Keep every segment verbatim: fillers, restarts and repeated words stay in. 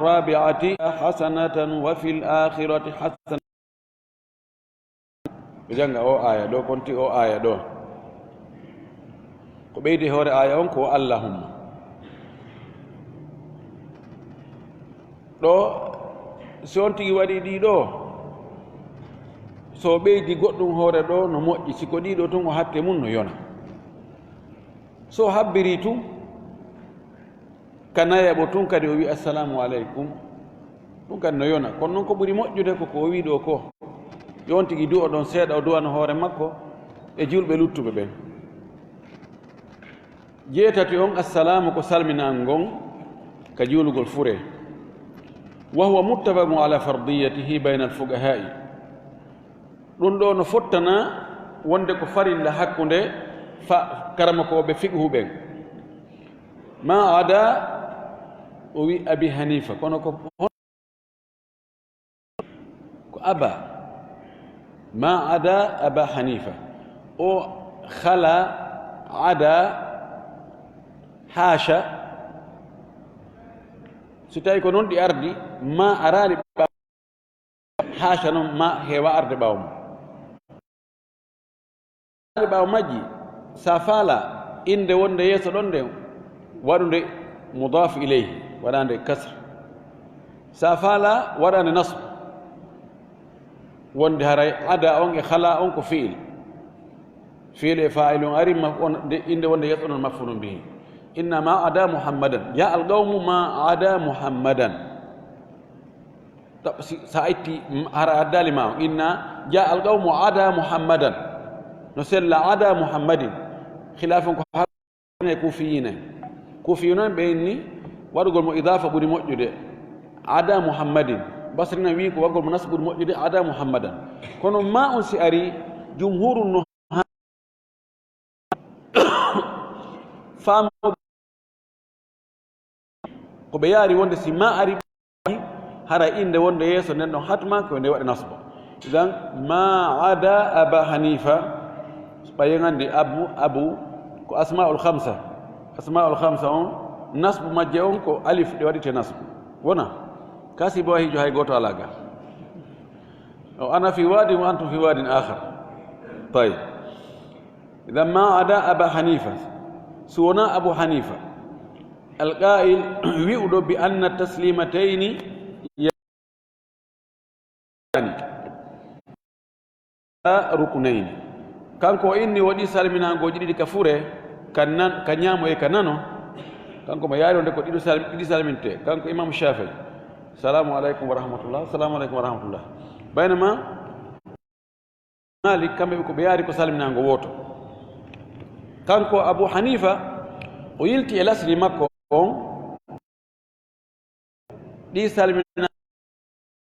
الرابعة حسنة وفي الآخرة حسنة. Ɓe jannga o aya ɗo, konti o aya ɗo. Ko ɓeydi hoore aya on ko allahumma. Ɗo, si on tigi waɗi ɗi ɗo, so ɓeydi goɗɗum hoore ɗo no moƴƴi, si ko ɗi ɗo tun o hatte mun no yona. So habbiri tun, ka nayaɓo tun kadi o wi assalamu aleykum, ɗum kadi no yona. Kono noon ko ɓuri moƴƴude ko ko o wi ɗo ko, yo on tigi du'o ɗon seeɗa, o du'ano hoore makko e julɓe luttuɓe ɓen. Jeetati on, assalaamu ko salminaango ngon ka juulugol fure. Wa huwa muttafaqun ala fardiyatihi bayna alfuqaha'i. Ɗum ɗo no fottana wonde ko farilla hakkunde fa-, karamokooɓe fiqhu ɓen. Ma ada, o wi Abi Hanifa, kono ko, ko aba. Ma ada Aba Hanifa. O khala, ada, hasha. So tawi ko noon ɗi ardi, ma araali ɓa-, hasha noon ma heewa arde ɓaawo mum. Ɓaawo majji, sa faala innde wonde yeeso ɗon nden, waɗunde mudaf ilayhi, waɗande kasra. Sa faala waɗande nasb, wonde haray ada on e khala on ko fi'il. Fi'il e fa'il on ari, ma-, on, de, innde wonde yeeso ɗon maf'ulun bihi. Inna ma ada Muhammadan. Ja al qawmu ma ada Muhammadan. Ta-, si, sa itti, m-, hara addaali ma on. Inna ja al qawmu ada Muhammadan. No sella ada Muhammadin. Khilafun ko ha-, e kufiyiina. Kufiyuuna ɓe inni waɗugol mo idafa ɓuri moƴƴude. Ada Muhammadin. Basrina wi ko waɗugol mo nasb ɓuri moƴƴude, ada Muhammadan. Kono ma on si ari, jumhurun no faamu ko ɓe yaari wonde si ma ari, hara innde wonde yeeso nden ɗon hatma ko nde waɗi nasba. Idan, ma ada Aba Hanifa, ɓayen anndi abu, abu ko asma'ul khamsa. Asma'ul khamsa on, nasbu majje on ko alif ɗe waɗite nasbu. Wona? Kasi bo hijo hay gooto alaa ga. O ana fi wadin wa antum fi wadin akhar. Tayyib. Idan ma ada Aba Hanifa. Si wona Abu Hanifa. Alqa'il wi'uɗo bi anna taslimatayni yani. Ruknayni. Kanko o inni waɗi salminaangooji ɗiɗi ka fure, ka nan-, ka ñaamo e ka nano. Kanko mo yaari wonde ko ɗiɗo sal-, ɗiɗi salminte. Kanko Imam Shafi'i. Salamu aleykum wa rahmatullah. Salamu aleykum wa rahmatullah. Baynama Malik kamɓe ko ɓe yaari ko salminaango wooto. Kanko Abu Hanifa, o yilti e lasli makko on. Ɗi salmina-,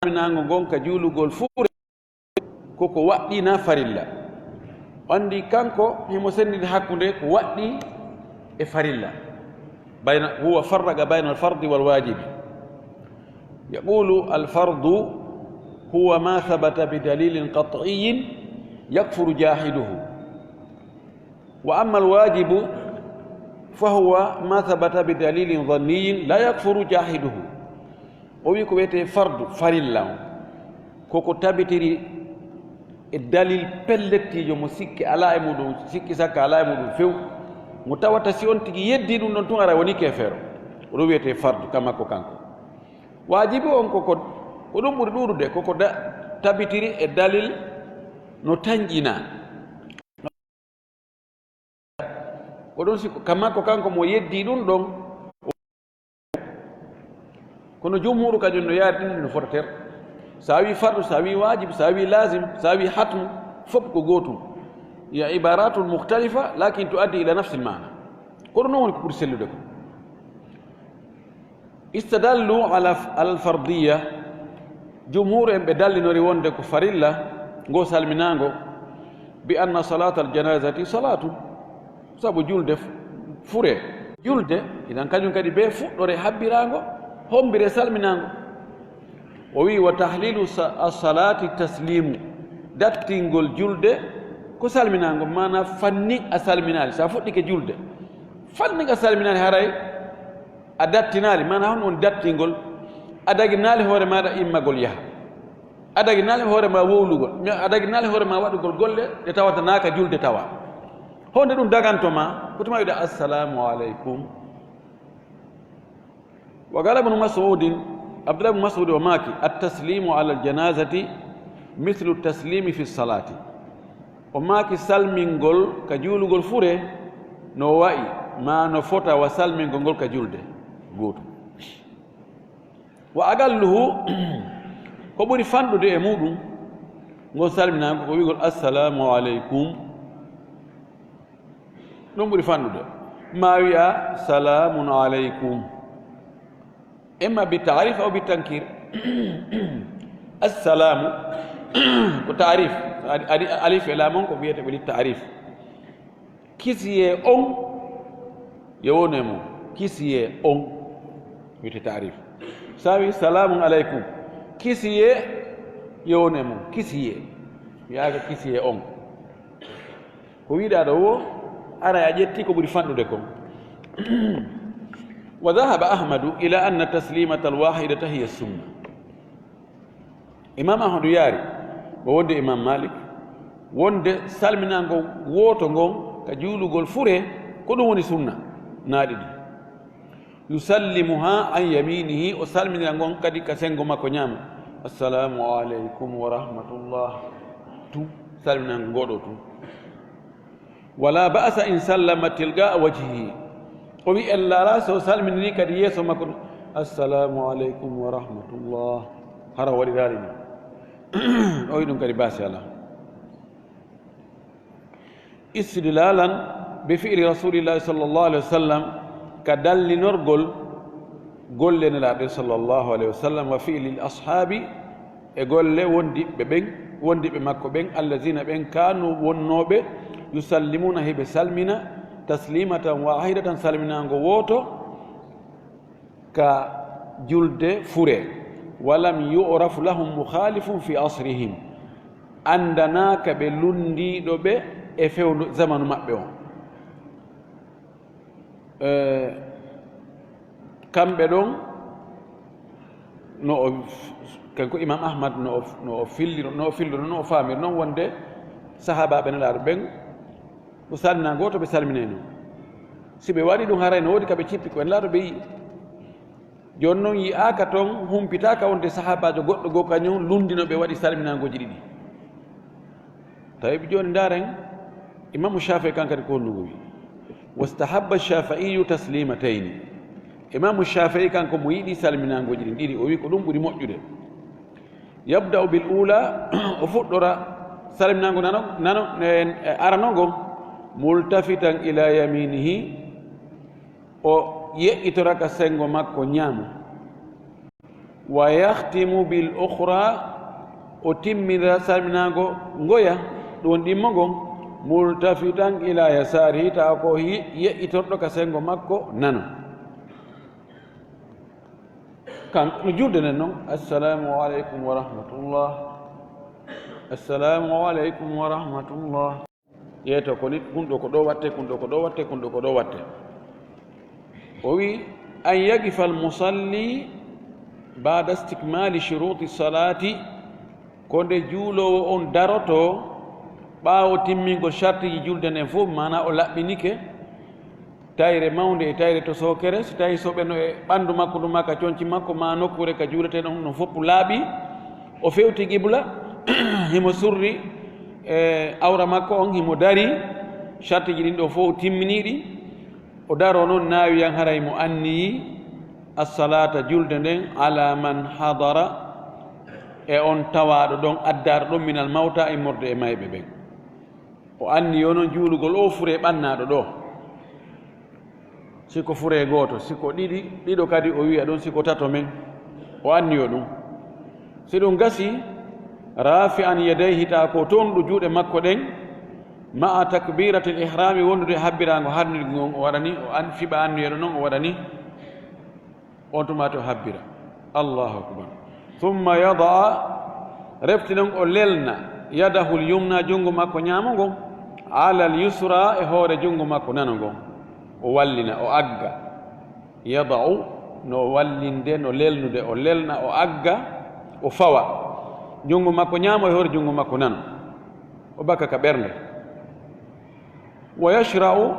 salminaango ngon ka juulugol fure, koko waɗɗi na farilla. O anndi kanko himo senndini hakkunde ko waɗɗi e farilla. Bayna, huwa farraqa bayna al-fardi wal waajibi. Yaqulu al-fardu huwa ma thabata bi dalilin qat'iyyin yakfuru jahiduhu. Wa amma al-wajibu fa huwa ma thabata bi dalilin dhanniyyin la yakfuru jahiduhu. O wi ko wiyetee fardu, farilla on, koko tabitiri e dalil pellettiijo mo sikke alaa e muɗum, sikki sakka alaa e muɗum few, mo tawata si on tigi yeddi ɗum ɗon tun ara woni keefeero. Oɗo wiyetee fardu, kama ko kanko. Waajibi on koko, ko ɗum ɓuri ɗuuɗude, koko da-, tabitiri e dalil no tanƴinaa. Ko ɗum si, kamma ko kanko mo yeddi ɗum ɗon. Kono jumhuru kañum no yaari ɗin no fota ter. Sa wi fardu, sa wi wajib, sa wi lazim, sa wi hatmu, fof ko gootum. Hiya ibaratul mukhtalifa, lakin tuaddi ila nafsil maana. Ko ɗum noon woni ko ɓuri sellude ko. Istadallu ala, ala alfardiya, jumhur en ɓe dallinori wonde ko farilla ngo salminaango, bi anna salatal janazati salatu, sabu julde f-, fure. Julde, idan kañum kadi be fuɗɗore habbiraango, hombire salminaango. O wi, wa tahlilu sa-, as-salati taslimu, dattingol julde ko salminaango, mana fanni a salminaali, sa fuɗɗike julde, fanni a salminaali haray, a dattinaali, maanaam, hono woni dattingol? A daginaali hoore maaɗa immagol yaha. A daginaali hoore ma wowlugol. Mi a daginaali hoore ma waɗugol golle ɗe tawata naa ka julde tawa. Honde ɗum daganto ma? Ko tuma wiɗa assalamu aleykum. Wa qala ibnu Mas'udin, Abdullah ibnu Mas'ud o maaki, at-taslimu ala al-janazati mithlu taslimi fi salati. O maaki salmingol ka juulugol fure no wa'i, ma no fota wa salmingol ngol ka julde. Gootum. Wa aqalluhu, ko ɓuri fanɗude e muɗum, ngol salminaango ko wi'gol assalamu aleykum. Ɗum ɓuri fanɗude. Ma wi'a salamun aleykum. Imma bi ta'rif aw bi tankir. Assalamu ko ta'rif. Adi, adi, alif e laam on ko wiyete ɓe li ta'rif. Kisiyee on yo wonu e mum. Kisiyee on wiyete ta'rif. Sa wi salamun aleykum. Kisiyee yo wonu e mum. Kisiyee. Wi'aaka kisiyee on. Ko wi'uɗaa ɗo wo, ara a ƴetti ko ɓuri fanɗude kon. Wa dhahaba Ahmadu ila anna taslimata al-wahidata hiya sunna. Imam Ahmadu yaari, o wonde Imam Malik, wonde salminaango wooto ngon ka juulugol fure, ko ɗum woni sunna, naa ɗiɗi. Yusallimuha an yaminihi, o salminira ngon kadi ka sengo makko ñaamo. Assalamu aleykum wa rahmatullah. Tu, salminaango ngo ɗo tu. Wala ba'sa in sallama tilqa'a wajhihi. O wi en laala so salminiri kadi yeeso makko. Assalamu aleykum wa rahmatullah. Hara waɗiraali ni. O wi ɗum kadi baasi alaa. Istidlalan bi fi'li Rasulillahi sallallahu alaihi wasallam, ka dallinorgol golle Nelaaɗo sallallahu alaihi wasallam, wa fi'li ashaabi, e golle wondiɓɓe ɓen, wondiɓɓe makko ɓen, allazina ɓen kanu wonnooɓe, yusallimuna hiɓe salmina, taslimatan wahidatan salminaango wooto, ka julde fure, walam yu'raf lahum mukhalifun fi asrihim, anndanaaka ɓe lunndiiɗo ɓe e fewndo zamanu maɓɓe on. Eh, kamɓe ɗon no o, kanko Imam Ahmad no o, no o filliro, no o filliro, no o faamir noon wonde sahaabaaɓe Nelaaɗo ɓen ko salmina gooto ɓe salminay noon. Si ɓe waɗi ɗum haray no woodi ka ɓe cippi ko en laato ɓe yi'i. Jooni noon yi'aaka toon, humpitaaka wonde sahaabaajo goɗɗo goo kañum lunndino ɓe waɗi salminaangooji ɗiɗi. Tawi jooni ndaaren, Imaamu Shaafi'i kan kadi ko honno o wi? Wastahabba Shaafi'iyu taslimatayni. Imaamu Shaafi'i kanko mo yiɗi salminaangooji ɗin ɗiɗi, o wi ko ɗum ɓuri moƴƴude. Yabda'u bil ula, o fuɗɗora salminaango nano, nano, e, e arano ngo, multafitan ila yaminihi, o yeƴƴitora ka senngo makko ñaamo. Wa yahtimu bil ukhra, o timminira salminaango ngoya, ɗum woni ɗimmo ngon, multafitan ila yasarihi, tawa ko ye-, yeƴƴitorɗo ka senngo makko nano. Kan no julde nden non, "Assalamu aleykum wa rahmatullah. Assalamu aleykum wa rahmatullah." Yeeto ko ni, kun ɗo ko ɗo watte, kun ɗo ko ɗo watte, kun ɗo ko ɗo watte. O wi, "An yaqifa al musalli ba'da istikmali shuruti salati." Ko nde juuloowo on daroto ɓaawo timmingol shartiiji julde nden fof, maanaa o laɓɓinike tayre mawnde e tayre to sookere, si tawi soɓe no e ɓanndu makko, ɗum maa ka conci makko, maa nokkuure ka juuletee ɗon, ɗum fof laaɓi, o fewti qibla, himo surri e awra makko on, himo dari, shartiiji ɗin ɗo fof timminii ɗi. O daroo noon naawiyan haray mo anniyii as-salaata julde nden ala man hadara e on tawaaɗo ɗon addaaɗo ɗon minal mawta immorde e mayɓe ɓen. O anniyoo noon juulugol o fure ɓannaaɗo ɗo. Si ko fure gooto, si ko ɗiɗi, ɗiɗo kadi o wi'a ɗon si ko tato men. O anniyoo ɗum. Si ɗum gasi, rafi'an yadayhi, taa ko toonɗo juuɗe makko ɗen, ma'a takbiratil ihrami, wondude habbiraango harnirgo ngon o waɗani, o an-, fiɓa anniyeɗo non o waɗani, on tuma to habbira. Allahu akbar. Thumma yada'a, refti non o lelna, yadahul yumna, junngo makko ñaamo ngon, alal yusra, e hoore junngo makko nano ngon. O wallina, o agga. Yada'u, No wallinde, no lelnude, o lelna, o agga, o fawa. Junngo makko ñaamo e hoore junngo makko nano. O bakka ka ɓernde. Wa yashra'u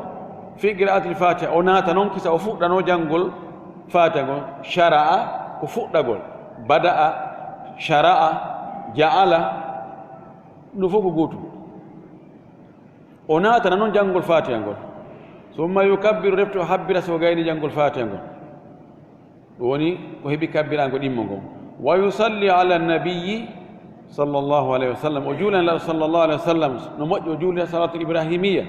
fi qira'atil Fatiha, o naata noon kisa o fuɗɗanoo janngol Fatiha ngol. Shara'a ko fuɗɗagol, bada'a, shara'a, ja'ala, ɗum fof ko gootum. O naatana noon janngol Fatiha ngol. Summa yukabbiru, refti o habbira so gayni janngol Fatiha ngol. Ɗum woni ko heɓi kabbiraango ɗimmo ngon. Wa yusalli ala nabiyyi sallallahu alayhi wa sallam. O juulan Laaɗo sallallahu alayhi wa sallam. No moƴƴi o juulira salatu ibrahimiyya.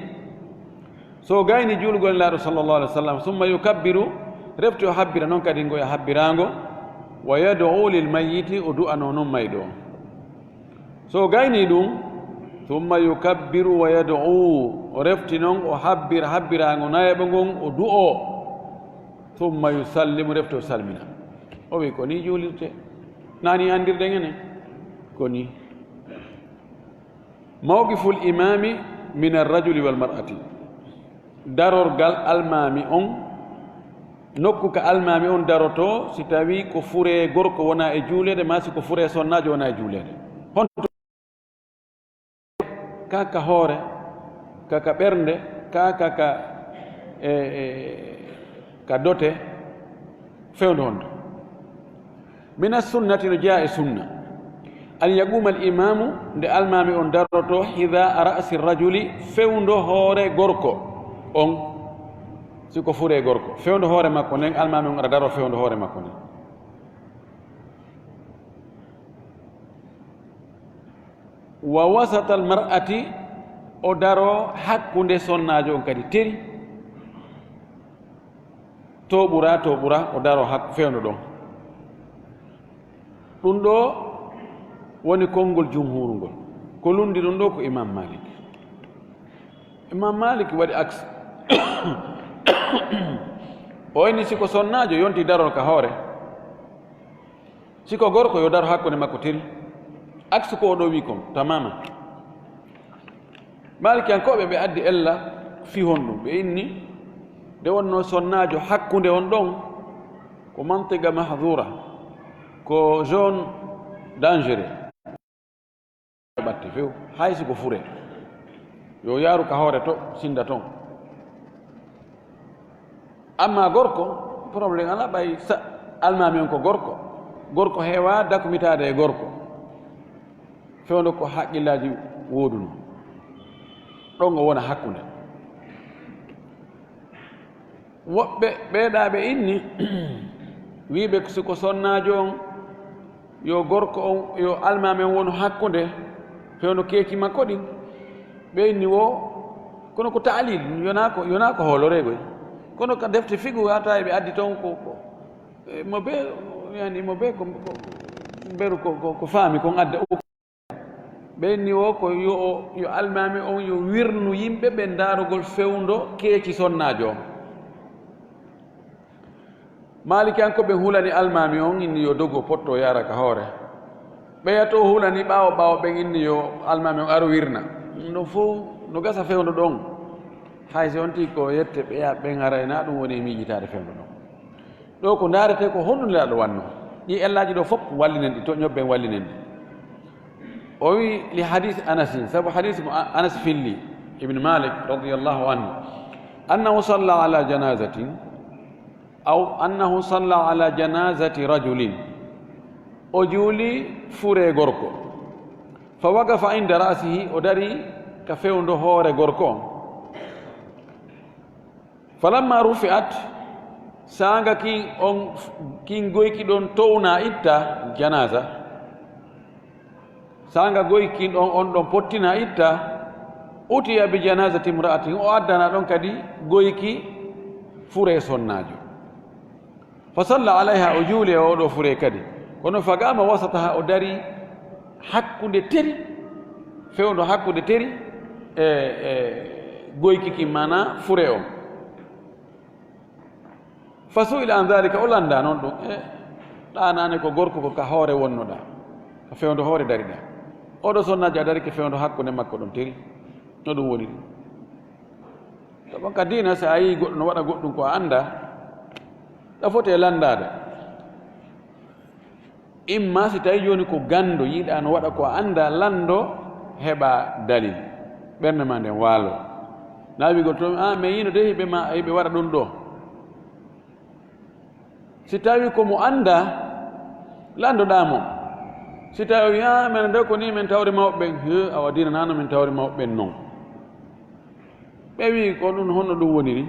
So gayni juulugol Laaɗo sallallahu alayhi wa sallam, summa yukabbiru, refti o habbira noon kadi ngoya habbiraango. Wa yad'u lil mayyiti, o du'anoo noon mayɗo on. So gayni ɗum, summa yukabbiru wa yad'u, o refti noon o habbira habbiraango nayaɓo ngon, o du'oo. Summa yusallimu, refti o salmina. O wi ko ni juulirte. Nani anndirɗen enen? Ko ni. Mawqiful imami min arrajuli wal mar'ati. Darorgal almaami on, nokku ka almaami on darotoo, si tawii ko furee gorko wona e juuleede, maa si ko furee sonnaajo wona e juuleede. Honto ka, ka hoore, ka, ka ɓernde, ka, ka, ka, e, e, ka dote, fewndo honto? Mina sunnati, no jeyaa e sunna, an yaquma al imamu, nde almaami on daroto, hida ra'si rajuli, fewndo hoore gorko on, si ko furee gorko, fewndo hoore makko nden, almaami on ara daro fewndo hoore makko nden. Wa wasatal mar'ati, o daro hakkunde sonnaajo on kadi teri. To ɓura, to ɓura, o daro hak-, fewndo ɗon. Ɗum ɗo woni konngol jumhuuru ngol. Ko lundi ɗum ɗo ko Imam Malik. Imam Malik waɗi aks. O inni si ko sonnaajo yonti darol ka hoore. Si ko gorko, yo daro hakkunde makko tiri. Aksu ko o ɗo wi kon, tamama. Maalikiyankooɓe ɓe addi ella fii honɗum. Ɓe inni, nde wonno sonnaajo hakkunde on ɗon, ko mantiqa mahdura, ko zone dangereux. Ɓatti few, hay si ko fure. Yo yaaru ka hoore to, sinda ton. Amma gorko, problème alaa, ɓay sa-, almaami on ko gorko. Gorko heewaa dakumitaade e gorko. Fewndo ko haqqillaaji wooduno. Ɗon o wona hakkunde. Woɓɓe ɓeeɗaa ɓe inni, wiiɓe si ko sonnaajo on, yo gorko on, yo almaami on wonu hakkunde, fewndo keeci makko ɗin. Ɓe inni wo, kono ko taalil, yonaa ko, yonaa ko hooloreegoy. Kono ka defte fiqhu wata e ɓe addi ton ko, ko, e mo be, yani mo be ko, ko, mberu ko, ko, ko faami kon adda. Ɓe inni wo ko yo, yo almaami on yo wirnu yimɓe ɓen ndaarugol fewndo keeci sonnaajo on. Maalikiyankooɓe hulani almaami on, inni yo dogo potto yaara ka hoore. Ɓeya to hulani ɓaawo ɓaawo ɓen, inni yo almaami on aro wirna. Ɗum ɗon fow no gasa fewndo ɗon. Hay si on tii ko yette ɓeya ɓen arayna, ɗum woni e miijitaade fewndo ɗon. Ɗo ko ndaarete ko honɗum Nelaaɗo wanno. Ɗi ellaaji ɗo fof wallinen ɗi, to ñobben wallinen ɗi. O wi li hadis Anasin, sabu hadis mo A-, Anas filli, Ibn Malik radiyallahu anhu, annahu salla ala janazatin, aw annahu salla ala janazati rajulin. O juuli fure gorko. Fa waqafa inda ra'sihi, o dari ka fewndo hoore gorko on. Falamma rufi'at, saanga kin on, kin goyki ɗon towna itta, janaza. Saanga goyki ɗon, on ɗon pottina itta, utiya bi janazati imra'atin, o addana ɗon kadi goyki fure sonnaajo. Fa salla alayha, o juuli e oo ɗoo fure kadi. Kono fa qama wasataha, o dari hakkunde teri, fewndo hakkunde teri e, e goyki kin, maanaa fure on. Fa su'ila an dhalika, o lannda non ɗum. E, ɗaanaane ko gorko ko ka hoore wonnoɗaa, ka fewndo hoore dariɗaa. Oo ɗoo sonnaajo a dari ka fewndo hakkunde makko ɗon teri. No ɗum woni ɗum. Sabu ka diina, si a yii goɗɗo no waɗa goɗɗum ko a anndaa, Ɗa foti e lanndaade. Imma si tawi jooni ko ganndo yiɗaa no waɗa ko a anndaa, lanndo heɓa dalil. Ɓernde ma nden waalo. Na wiigol to, "Ah, mi yiino de hiɓe ma, hiɓe waɗa ɗum ɗo." Si tawi ko mo anndaa, lanndoɗaa mo. Si tawi o wi'i, "Ah, minen de ko ni min tawri mawɓe ɓen." He, awa diina nano min tawri mawɓe ɓen non. Ɓe wi'i, "Ko ɗum, honno ɗum woniri?"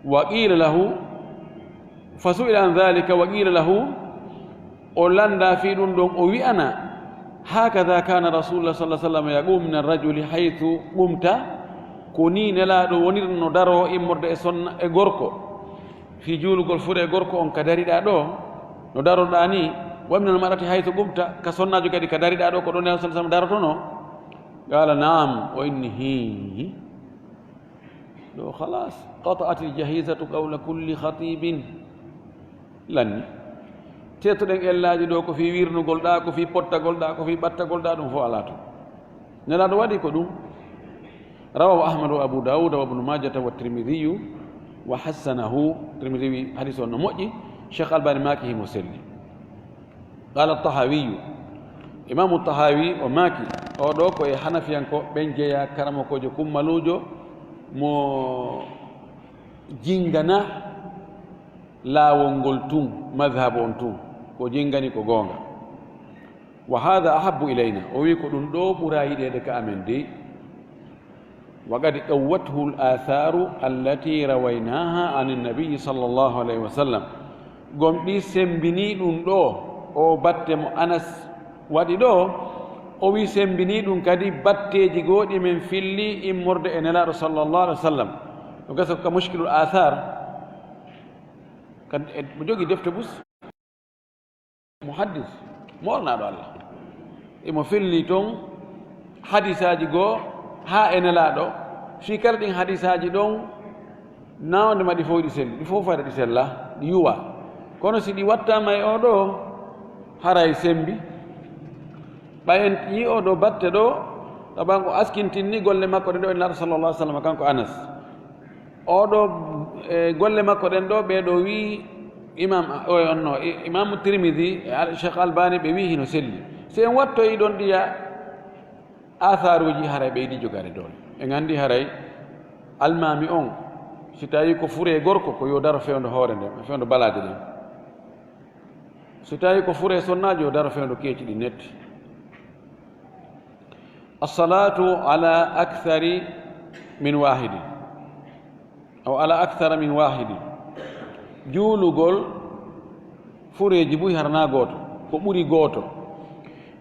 Wa qila lahu, fa su'ila an dhalika, wa qila lahu, o lannda fii ɗum ɗon, o wi'ana, "Hakadha kana Rasulullah sallallahu alaihi wasallam yaqumu min ar-rajuli haythu qumta?" Ko ni Nelaaɗo wonirno daroo immorde e sonna, e gorko. Fii juulugol fure e gorko on ka dariɗaa ɗo, no daroɗaa ni, wa min al-mar'ati haythu qumta, ka sonnaajo kadi ka dariɗaa ɗo, ko ɗo Nelaaɗo sallallahu alaihi wasallam darotono? Qala, "Na'am," o inni, "Hii." Ɗo khalas, qata'atil jahizatu qawla kulli khatibin. Lanni. Teetoɗen ellaaji ɗo ko fii wirnugol ɗaa, ko fii pottagol ɗaa, ko fii ɓattagol ɗaa, ɗum fof alaa toon. Nelaaɗo waɗi ko ɗum. Rawahu Ahmad wa Abu Dawud wa Ibnu Majata wa Tirmidhiyu wa hassanahu. Tirmidhi wi hadis on no moƴƴi. Cheikh Albani maaki himo selli. Qala Tahawiyu. Imaamu Tahawi o maaki, oo ɗoo ko e Hanafiyanko ɓen jeyaa, karamokoojo kummaluujo mo jingana laawol ngol tun, madhabu on tun, ko jingani ko goonga. Wa hadha ahabbu ilayna, o wi ko ɗum ɗoo ɓura yiɗeede ka amen dey. Wa qad qawwathu al-atharu allati rawaynaha an an-nabi sallallahu alayhi wa sallam. Gomɗii sembinii ɗum ɗoo, o batte mo Anas waɗi ɗoo, o wi sembinii ɗum kadi batteeji goo ɗi men filli immorde e Nelaaɗo sallallahu alayhi wa sallam. No gasa ko ka Mushkilul Athar, kan e, mo jogi defte bus. Muhaddis, moolnaaɗo Allah. Imo felli toon hadisaaji goo haa e Nelaaɗo, fii kala ɗin hadisaaji ɗon, naawde ma ɗi fof ɗi selli, ɗi fof fayda ɗi sella, ɗi yuwa. Kono si ɗi wattaama e oo ɗoo, haray sembi. Ɓay en yii oo ɗoo batte ɗoo, taban o askintinni golle makko ɗen ɗoo e Nelaaɗo sallallahu alaihi wasallam, kanko Anas. Oo ɗoo, e, golle makko ɗen ɗoo, ɓee ɗoo wii, Imam, o, on no, i-, Imaamu Tirmidhi e Al-, Cheikh Albani, ɓe wii hino selli. Si en wattoyi ɗon ɗiya athaaruuji, haray ɓeydi jogaade doole. En anndi haray almaami on, si tawi ko fure gorko, ko yo daro fewndo hoore nden, fewndo balaaje ɗen. Si tawi ko fure sonnaajo, yo daro fewndo keeci ɗi netti. As-salatu ala akthari min wahidin, aw ala akthara min wahidin. Juulugol fureeji buy harana gooto, ko ɓuri gooto.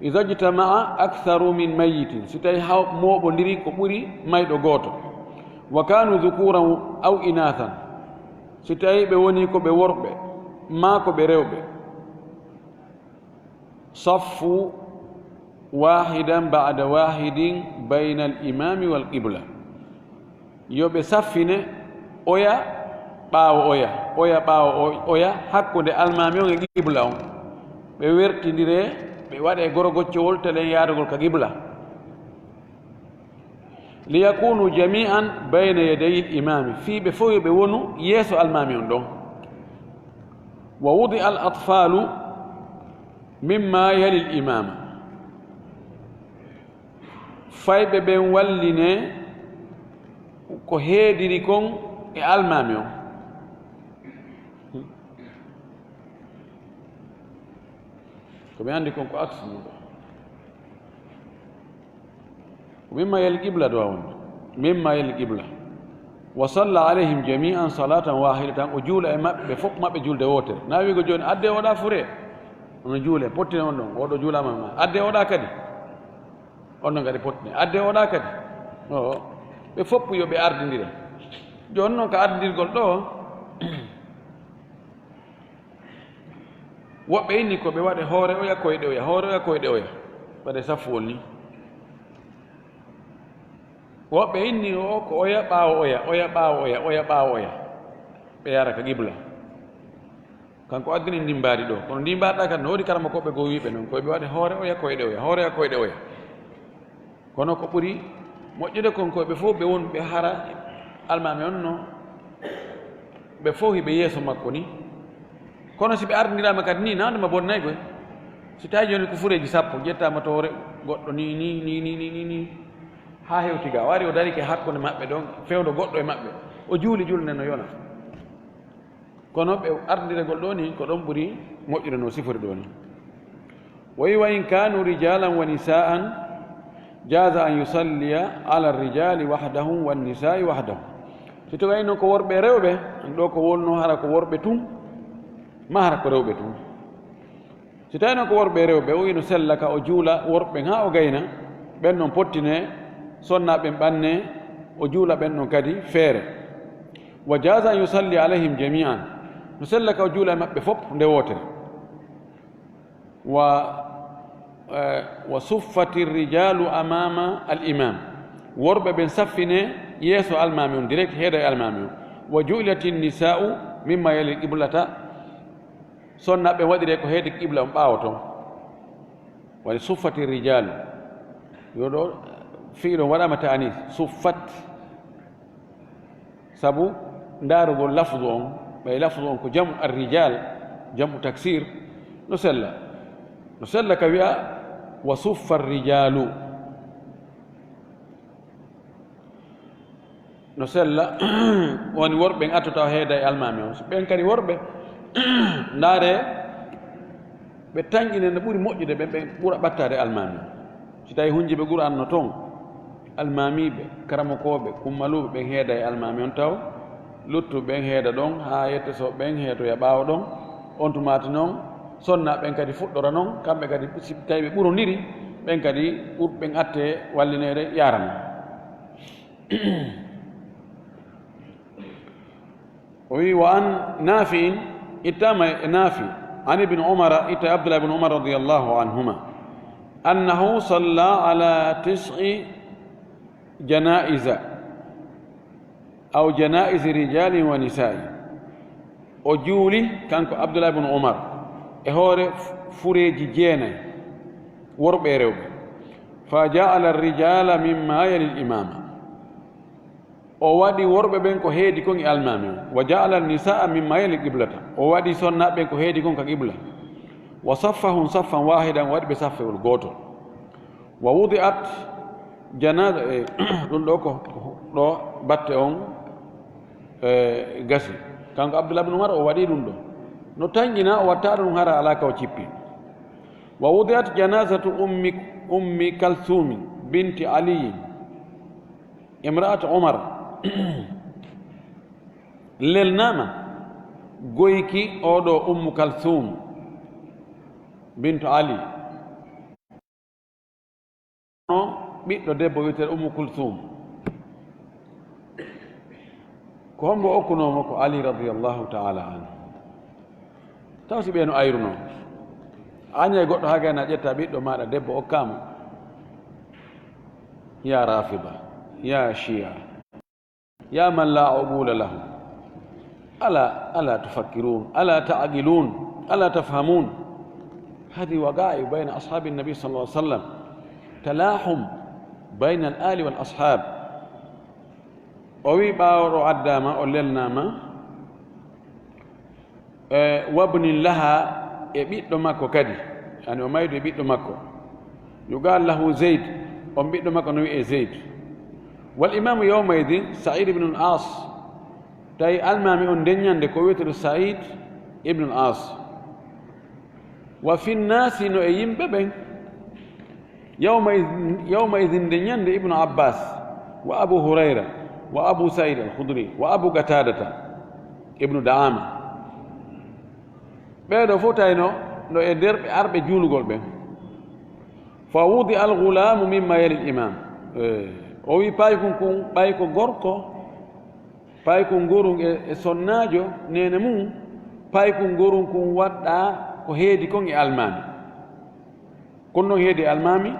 Idha ijtama'a aktharu min mayyitin, si tawi haw-, mooɓondiri ko ɓuri mayɗo gooto. Wa kanu dhukuran aw inathan, si tawi ɓe woni ko ɓe worɓe, maa ko ɓe rewɓe. Saffu wahidan ba'da wahidin baynal imami wal qibla. Yo ɓe saffine oya ɓaawo oya, oya ɓaawo o-, oya, hakkunde almaami on e qibla on. Ɓe wertindire, ɓe waɗe gorogoccowol telen yaadugol ka qibla. Liyakunu jami'an bayna yadayil imami, fii ɓe fof yo ɓe wonu yeeso almaami on ɗon. Wa wudi'a al atfalu mimma yalil imama. Fayɓe ɓen walline ko heediri kon e almaami on. Ko mi anndi kon ko aksi mum ɗo. Ko mimma yel qibla du'a wonde. Mimma yel qibla. Wa salla alayhim jami'an salatan wahidatan, o juula e maɓɓe fof maɓɓe julde wootere. Na wiigo jooni, "Adde oɗa fure." Ono juule, pottine on ɗon, oɗo juulama ma. "Adde oɗa kadi." On ɗon kadi pottine. "Adde oɗa kadi." Oo. Ɓe fof yo ɓe ardindire. Jooni noon ka ardindirgol ɗo, woɓɓe inni ko ɓe waɗe hoore oya, koyɗe oya, hoore oya, koyɗe oya. Waɗe saffu on ni. Woɓɓe inni o ko oya ɓaawo oya, oya ɓaawo oya, oya ɓaawo oya. Ɓe yara ka qibla. Kanko addini ndin mbaadi ɗo. Kono ndin mbaadi kadi no woodi karamokooɓe goo wiiɓe noon. Ko ɓe waɗe hoore oya, koyɗe oya, hoore oya, koyɗe oya. Kono ko ɓuri moƴƴude kon ko ɓe fof ɓe won ɓe hara almaami on no Ɓe fof hiɓe yeeso makko ni. Kono si ɓe ardindiraama kadi ni, nande ma bonnay koy. Si tawi jooni ko fureeji sappo, ƴettaama to re-, goɗɗo ni, ni, ni, ni, ni, ni, ni. Haa hewti ga, o ari o darike hakkunde maɓɓe ɗon, fewndo goɗɗo e maɓɓe. O juuli julde no yona. Kono ɓe ardiregol ɗo ni, ko ɗon ɓuri moƴƴude no sifori ɗo ni. O wi, "Wa in kanu rijalan wa nisaan, jaza an yusalliya ala rijali wahdahum wa nisai wahdahum." Si tawii noon ko worɓe e rewɓe, ɗo ko wonno hara ko worɓe tun, ma hara ko rewɓe tun. Si tawii noon ko worɓe e rewɓe, o wi no sella ka o juula worɓe haa o gayna, ɓen noon pottine, sonnaaɓe ɓen ɓanne, o juula ɓen noon kadi feere. Wa jaza an yusalli alayhim jami'an. No sella ka o juula e maɓɓe fof nde wootere. Wa, eh, wa suffati rijalu amama al imam. Worɓe ɓen saffine yeeso almaami on, direct heeda e almaami on. Wa ju'ilati nisa'u mimma yali qiblata. Sonnaaɓe ɓen waɗire ko heedi qibla on ɓaawo ton. Woni suffati rijalu. Yo ɗo fi'il on waɗaama ta'anis. Suffat. Sabu ndaarugol lafzu on, ɓay lafzu on ko jam'u ar-rijal, jam'u taksir, no sella. No sella ka wi'a, "Wa suffa ar-rijalu." No sella, woni worɓe ɓen attoto heeda e almaami on. So ɓen kadi worɓe, ndaare, ɓe tanƴine no ɓuri moƴƴude, ɓen ɓe ɓura ɓattaade almaami. Si tawi hunjiiɓe Qur'aan no toon, almaamiiɓe, karamokooɓe, kummaluuɓe, ɓen heeda e almaami on taw, luttuɓe ɓen heeda ɗon, haa yettoto ɓen heetoya ɓaawo ɗon. On tumaati noon, sonnaaɓe ɓen kadi fuɗɗora noon, kamɓe kadi, si tawi ɓe ɓurondiri, ɓen kadi ɓurɓe ɓen attee wallineede yaarana. O wi, "Wa an Nafi'in," ittaama e Nafi, "an Ibn Umara," itta e Abdullah ibn Umar radiyallahu anhuma, "annahu salla ala tis'i janaiza, aw janaizi rijalin wa nisa'i." O juuli, kanko Abdullah ibn Umar, e hoore f-, fureeji jeenay, worɓe e rewɓe. "Fa ja'ala ar-rijala mimma yali al-imama." O waɗi worɓe ɓen ko heedi kon e almaami on. "Wa ja'ala an-nisaa mimma yali qiblata." O waɗi sonnaaɓe ɓen ko heedi kon ka qibla. "Wa saffahum saffan waahidan," o waɗi ɓe saffewol gootol. "Wa wudi'at janaza," e, ɗum ɗo ko, ko ɗo batte on, e, gasi. Kanko Abdullah bin Umar o waɗi ɗum ɗo. No tanƴina o watta ɗum hara alaa ka o cippi. "Wa wudi'at janazatu ummi, ummi Kalthum binti Aliyin." Imra'at Umar, lelnaama goyki oɗo Ummu Kalthum bintu Ali. No ɓiɗɗo debbo wi'eteeɗo Ummu Kulthum. Ko hombo okkunoo mo? Ko Ali radiyallahu ta'ala anhu. Taw si ɓe no ayruno? A ñay goɗɗo haa gayna ƴetta ɓiɗɗo maaɗa debbo okkaa mo. Ya Rafida, ya Shia, ya man la uqula lahu. Ala, ala tufakkirun, ala ta'qilun, ala tafhamun. Hadi waqa'i bayna ashabi nabi sallallahu alaihi wasallam. Talahum bayna al-ali wal ashab. O wi ɓaawo ɗo addaama, o lelnaama, e, wabnin laha, e ɓiɗɗo makko kadi. Yani o maydu e ɓiɗɗo makko. Yuqal lahu Zayd, on ɓiɗɗo makko no wi'e Zayd. Wal imamu yawma idin Sa'id ibn al-As. Tawi almaami on nden ñande ko wi'eteeɗo Sa'id ibn al-As. Wa fi nnaasi, no e yimɓe ɓen. Yawma idin, yawma idin, nde ñande, Ibnu Abbas, wa Abu Hurayra, wa Abu Sa'id al-Khudri, wa Abu Qatadata, Ibnu Da'ama. Ɓeeɗo fof tawno no e nder ɓe arɓe juulugol ɓen. Fa wudi al-ghulamu mimma yali al-imam. Eh, o wi paykun kun, ɓay ko gorko, paykun ngorun e, e sonnaajo neene mum, paykun ngorun kun waɗɗa ko heedi kon e almaami. Kono noon heedi e almaami,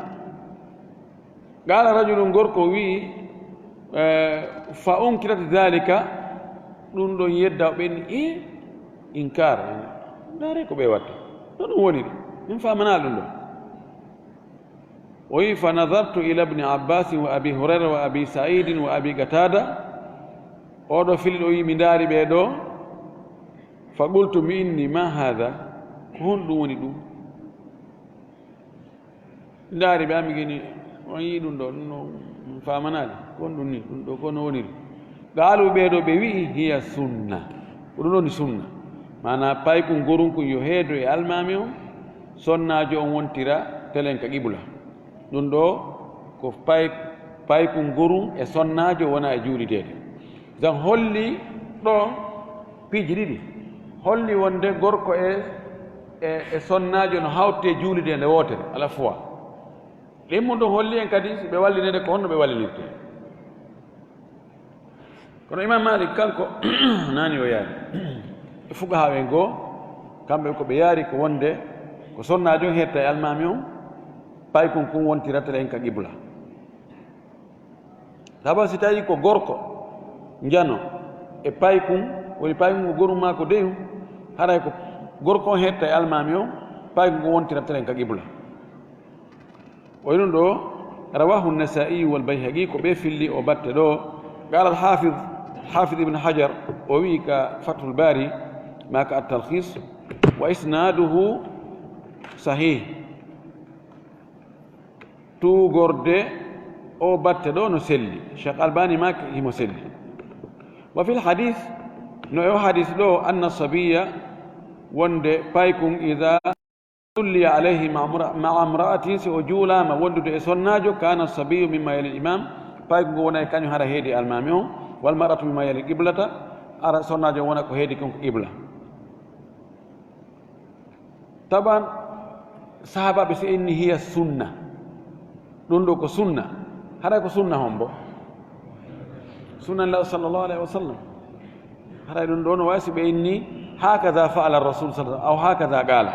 qala rajulun, gorko wi'i, eh, fa unkirat dhalika, ɗum ɗon yedda o ɓen, i inkar. Ndaare ko ɓe watta. No ɗum woniri? Min faamana ɗum ɗo. O wi, "Fa nadartu ila Ibni Abbasin wa Abi Hurayra wa Abi Sa'idin wa Abi Qatada." Oɗo fili ɗo wi, mi ndaari ɓe ɗo, Fa qultu, mi inni, ma haada, ko honɗum woni ɗum? Ndaari ɓe, ami gini, on yii ɗum ɗo, ɗum ɗo mi faamanaali. Ko honɗum ni? Ɗum ɗo ko no woniri? Qaalu, ɓee ɗo ɓe wi'i, hiya sunna. Ko ɗum ɗo ni sunna. Maanaa paykun gorun kun yo heedo e almaami on, sonnaajo on wontira telen ka qibla. Ɗum ɗo ko pay-, paykun gorun e sonnaajo wona e juulideede. Zan holli ɗo piiji ɗiɗi. Holli wonde gorko e, e, e sonnaajo no hawte juulide nde wootere, ala fois. Ɗin mun ɗum holli en kadi si ɓe wallinede ko honno ɓe wallinirte. Kono Imam Malik kanko, naani o yaari. E fuqahaa ɓen goo, kamɓe ko ɓe yaari ko wonde ko sonnaajo on hetta e almaami on, paykun kun wontira telen ka qibla. Sabu si tawi ko gorko njano e paykun, woni paykun ko gorun maa ko deyun, haray ko gorko on hetta e almaami on, paykun ko wontira telen ka qibla. O ɗum ɗo, rawahu Nasaa'i wal Bayhaqi, ko ɓe filli o batte ɗo. Qaala al-Haafid, Haafid Ibn Hajar, o wi'i ka Fathul Baari, maa ka At-Talkhiis, wa isnaaduhu sahiih. Tuugorde o batte ɗo no selli. Cheikh Albani maa himo selli. Wa fil hadiis, no e o hadiis ɗo, anna sabiyya, wonde paykun, idaa sulliya alayhi ma'a mra-, ma'a imra'atin, si o juulaama wondude e sonnaajo, kaana sabiyyu mimma yali al-imaam, paykun ngun wona e kañum hara heedi almaami on, wal mar'atu mimma yali al-qiblata, hara sonnaajo wona ko heedi kon ko qibla. Taban, sahaabaaɓe si inni hiya sunna, ɗum ɗo ko sunna, haray ko sunna hombo? Sunnanlaahi sallallahu alayhi wa sallam. Haray ɗum ɗo no waawi si ɓe inni, hakaza fa'ala Rasul sallallahu alayhi wa sallam, aw hakaza qala.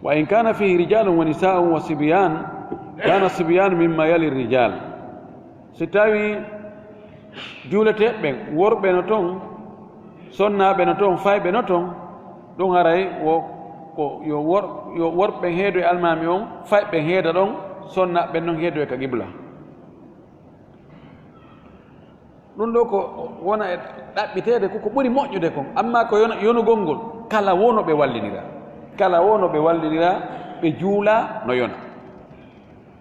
Wa in kana fihi rijalun wa nisa'un wa sibyan, kana sibyan mimma yali rijal. Si tawi juuleteeɓe ɓen, worɓe no ton, sonnaaɓe no ton, fayɓe no ton, ɗum haray wo, ko yo wor-, yo worɓe heedo e almaami on, fayɓe heeda ɗon, sonnaaɓe non heedo e ka qibla. Ɗum ɗo ko wona e ɗaɓɓiteede ko ko ɓuri moƴƴude kon, amma ko yona-, yonugol ngol, kala wo no ɓe wallinira, kala wo no ɓe wallinira, ɓe juula no yona.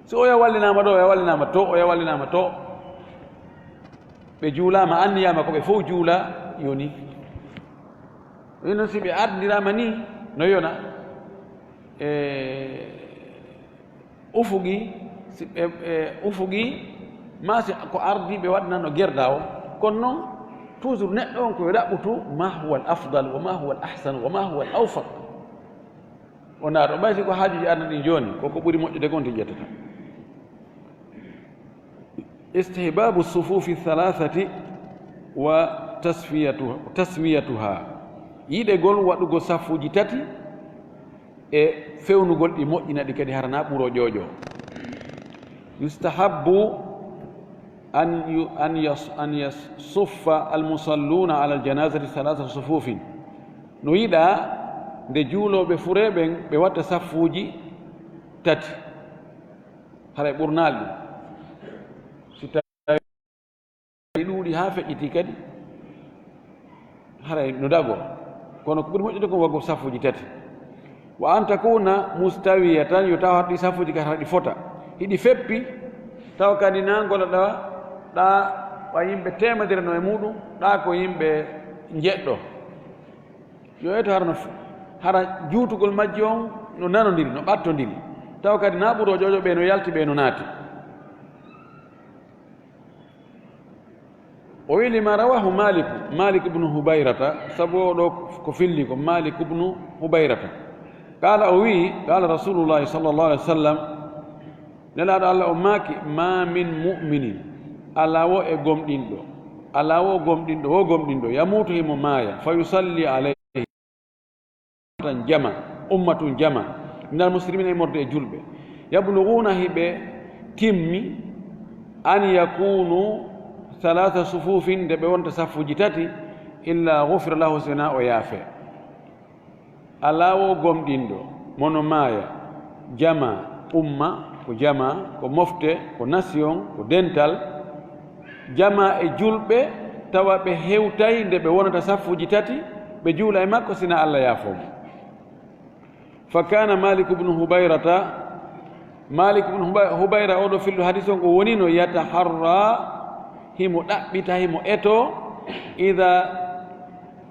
Si oya wallinaama ɗo, oya wallinaama to, oya wallinaama to, ɓe juulaama, anniyaama ko ɓe fow juula, yoni. Ɗum non si ɓe ardiraama ni, no yona. E, ufugi, si ɓe, e, ufugi, ma si ko ardi ɓe waɗnano gerda o. Kono non, toujours neɗɗo on ko yo ɗaɓɓutu, ma huwa al afdal, wa ma huwa al ahsan, wa ma huwa al awfaq. O naata, o ɓay si ko haajuuji arna ɗin jooni, ko ko ɓuri moƴƴude kon ti ƴettata. Istihbabu sufufi thalathati wa tasfiyatu-, taswiyatuha. Yiɗegol waɗugol safuuji tati e fewnugol ɗi, moƴƴina ɗi kadi, hara na ɓuro ƴoƴo. Yustahabbu an yu-, an yas-, an yasuffa al musalluna ala al janazati thalatha sufufin. No yiɗa nde juulooɓe furee ɓen ɓe watta safuuji tati. Haray ɓurnaali ɗum. Si tawi ɗuuɗi haa feƴƴiti kadi, haray no dagoo. Kono ko ɓuri moƴƴude kon waɗugol safuuji tati. Wa an takuna mustawiyatan, yo taw haɗa ɗi safuuji kadi haɗa ɗi fota. Hiɗi feppi, taw kadi na ngola ɗa, ɗa wa yimɓe teemedere no e muɗum, ɗa ko yimɓe njeɗɗo. Yo eto hara no f-, hara juutugol majji on no nanondiri, no ɓattondiri. Taw kadi na ɓuro ƴoƴo ɓe no yalti, ɓe no naati. O wi lima rawahu Maliku, Malik ibnu Hubayrata, sabu o ɗo ko filli ko Malik ibnu Hubayrata. Qala, o wi, qala Rasulullahi sallallahu alaihi wasallam, Nelaaɗo Allah o maaki, ma min mu'minin, alaa wo e gomɗinɗo, alaa wo gomɗinɗo, wo gomɗinɗo, yamuutu himo maaya, fa yusalli alayhi tan jama, ummatun jama, minal muslimina, immorde e julɓe, yablughuna, hiɓe timmi, an yakunu thalatha sufufin, nde ɓe wonta saffuuji tati, illa ghufira lahu, sina o yaafe. Alaa wo gomɗinɗo, mo no maaya, jama, umma, ko jama, ko mofte, ko nation, ko dental, jama e julɓe, tawa ɓe hewtay nde ɓe wonata saffuuji tati, ɓe juula e makko, sina Allah yaafoo mo. Fa kana Malik ibnu Hubayrata, Malik ibnu Huba-, Hubayra, oɗo fillo hadis on, ko wonino yataharra, himo ɗaɓɓita, himo eto, ida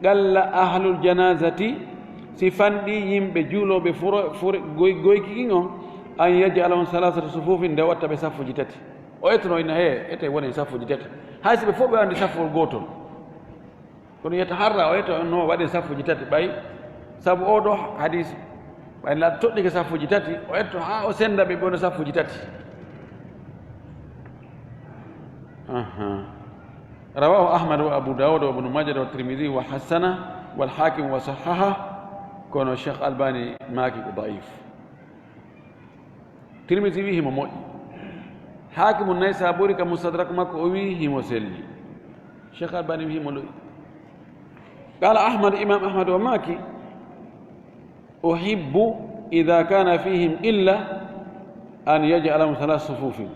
qalla ahlul janazati, si fanɗi yimɓe juulooɓe furo-, fure-, goy-, goyki kin on, an yaj'alahum salasata sufufin, nde watta ɓe saffuji tati. O etono ina he, ete wonen saffuji tati. Hay si ɓe fof ɓe wandi saffol gootol. Kono yataharra, o etto no waɗen saffuji tati ɓay, sabu oo ɗoo hadis, ɓay la toɗɗike saffuji tati, o etto haa o senda ɓe, ɓe wona saffuji tati. Aha. Rawahu Ahmad wa Abu Dawud wa Ibnu Majah wa Tirmidhi wa hassana wal Hakim wa sahhaha, kono Cheikh Albani maaki ko da'if. Tirmisi wi himo moƴƴi. Hakimu Naysaburi ka Mustadrak makko o wi himo selli. Cheikh Albani wi himo lo'i. Qala Ahmad, Imam Ahmad o maaki, "Uhibbu idha kana fihim illa an yaj'alahum thalatha sufufin."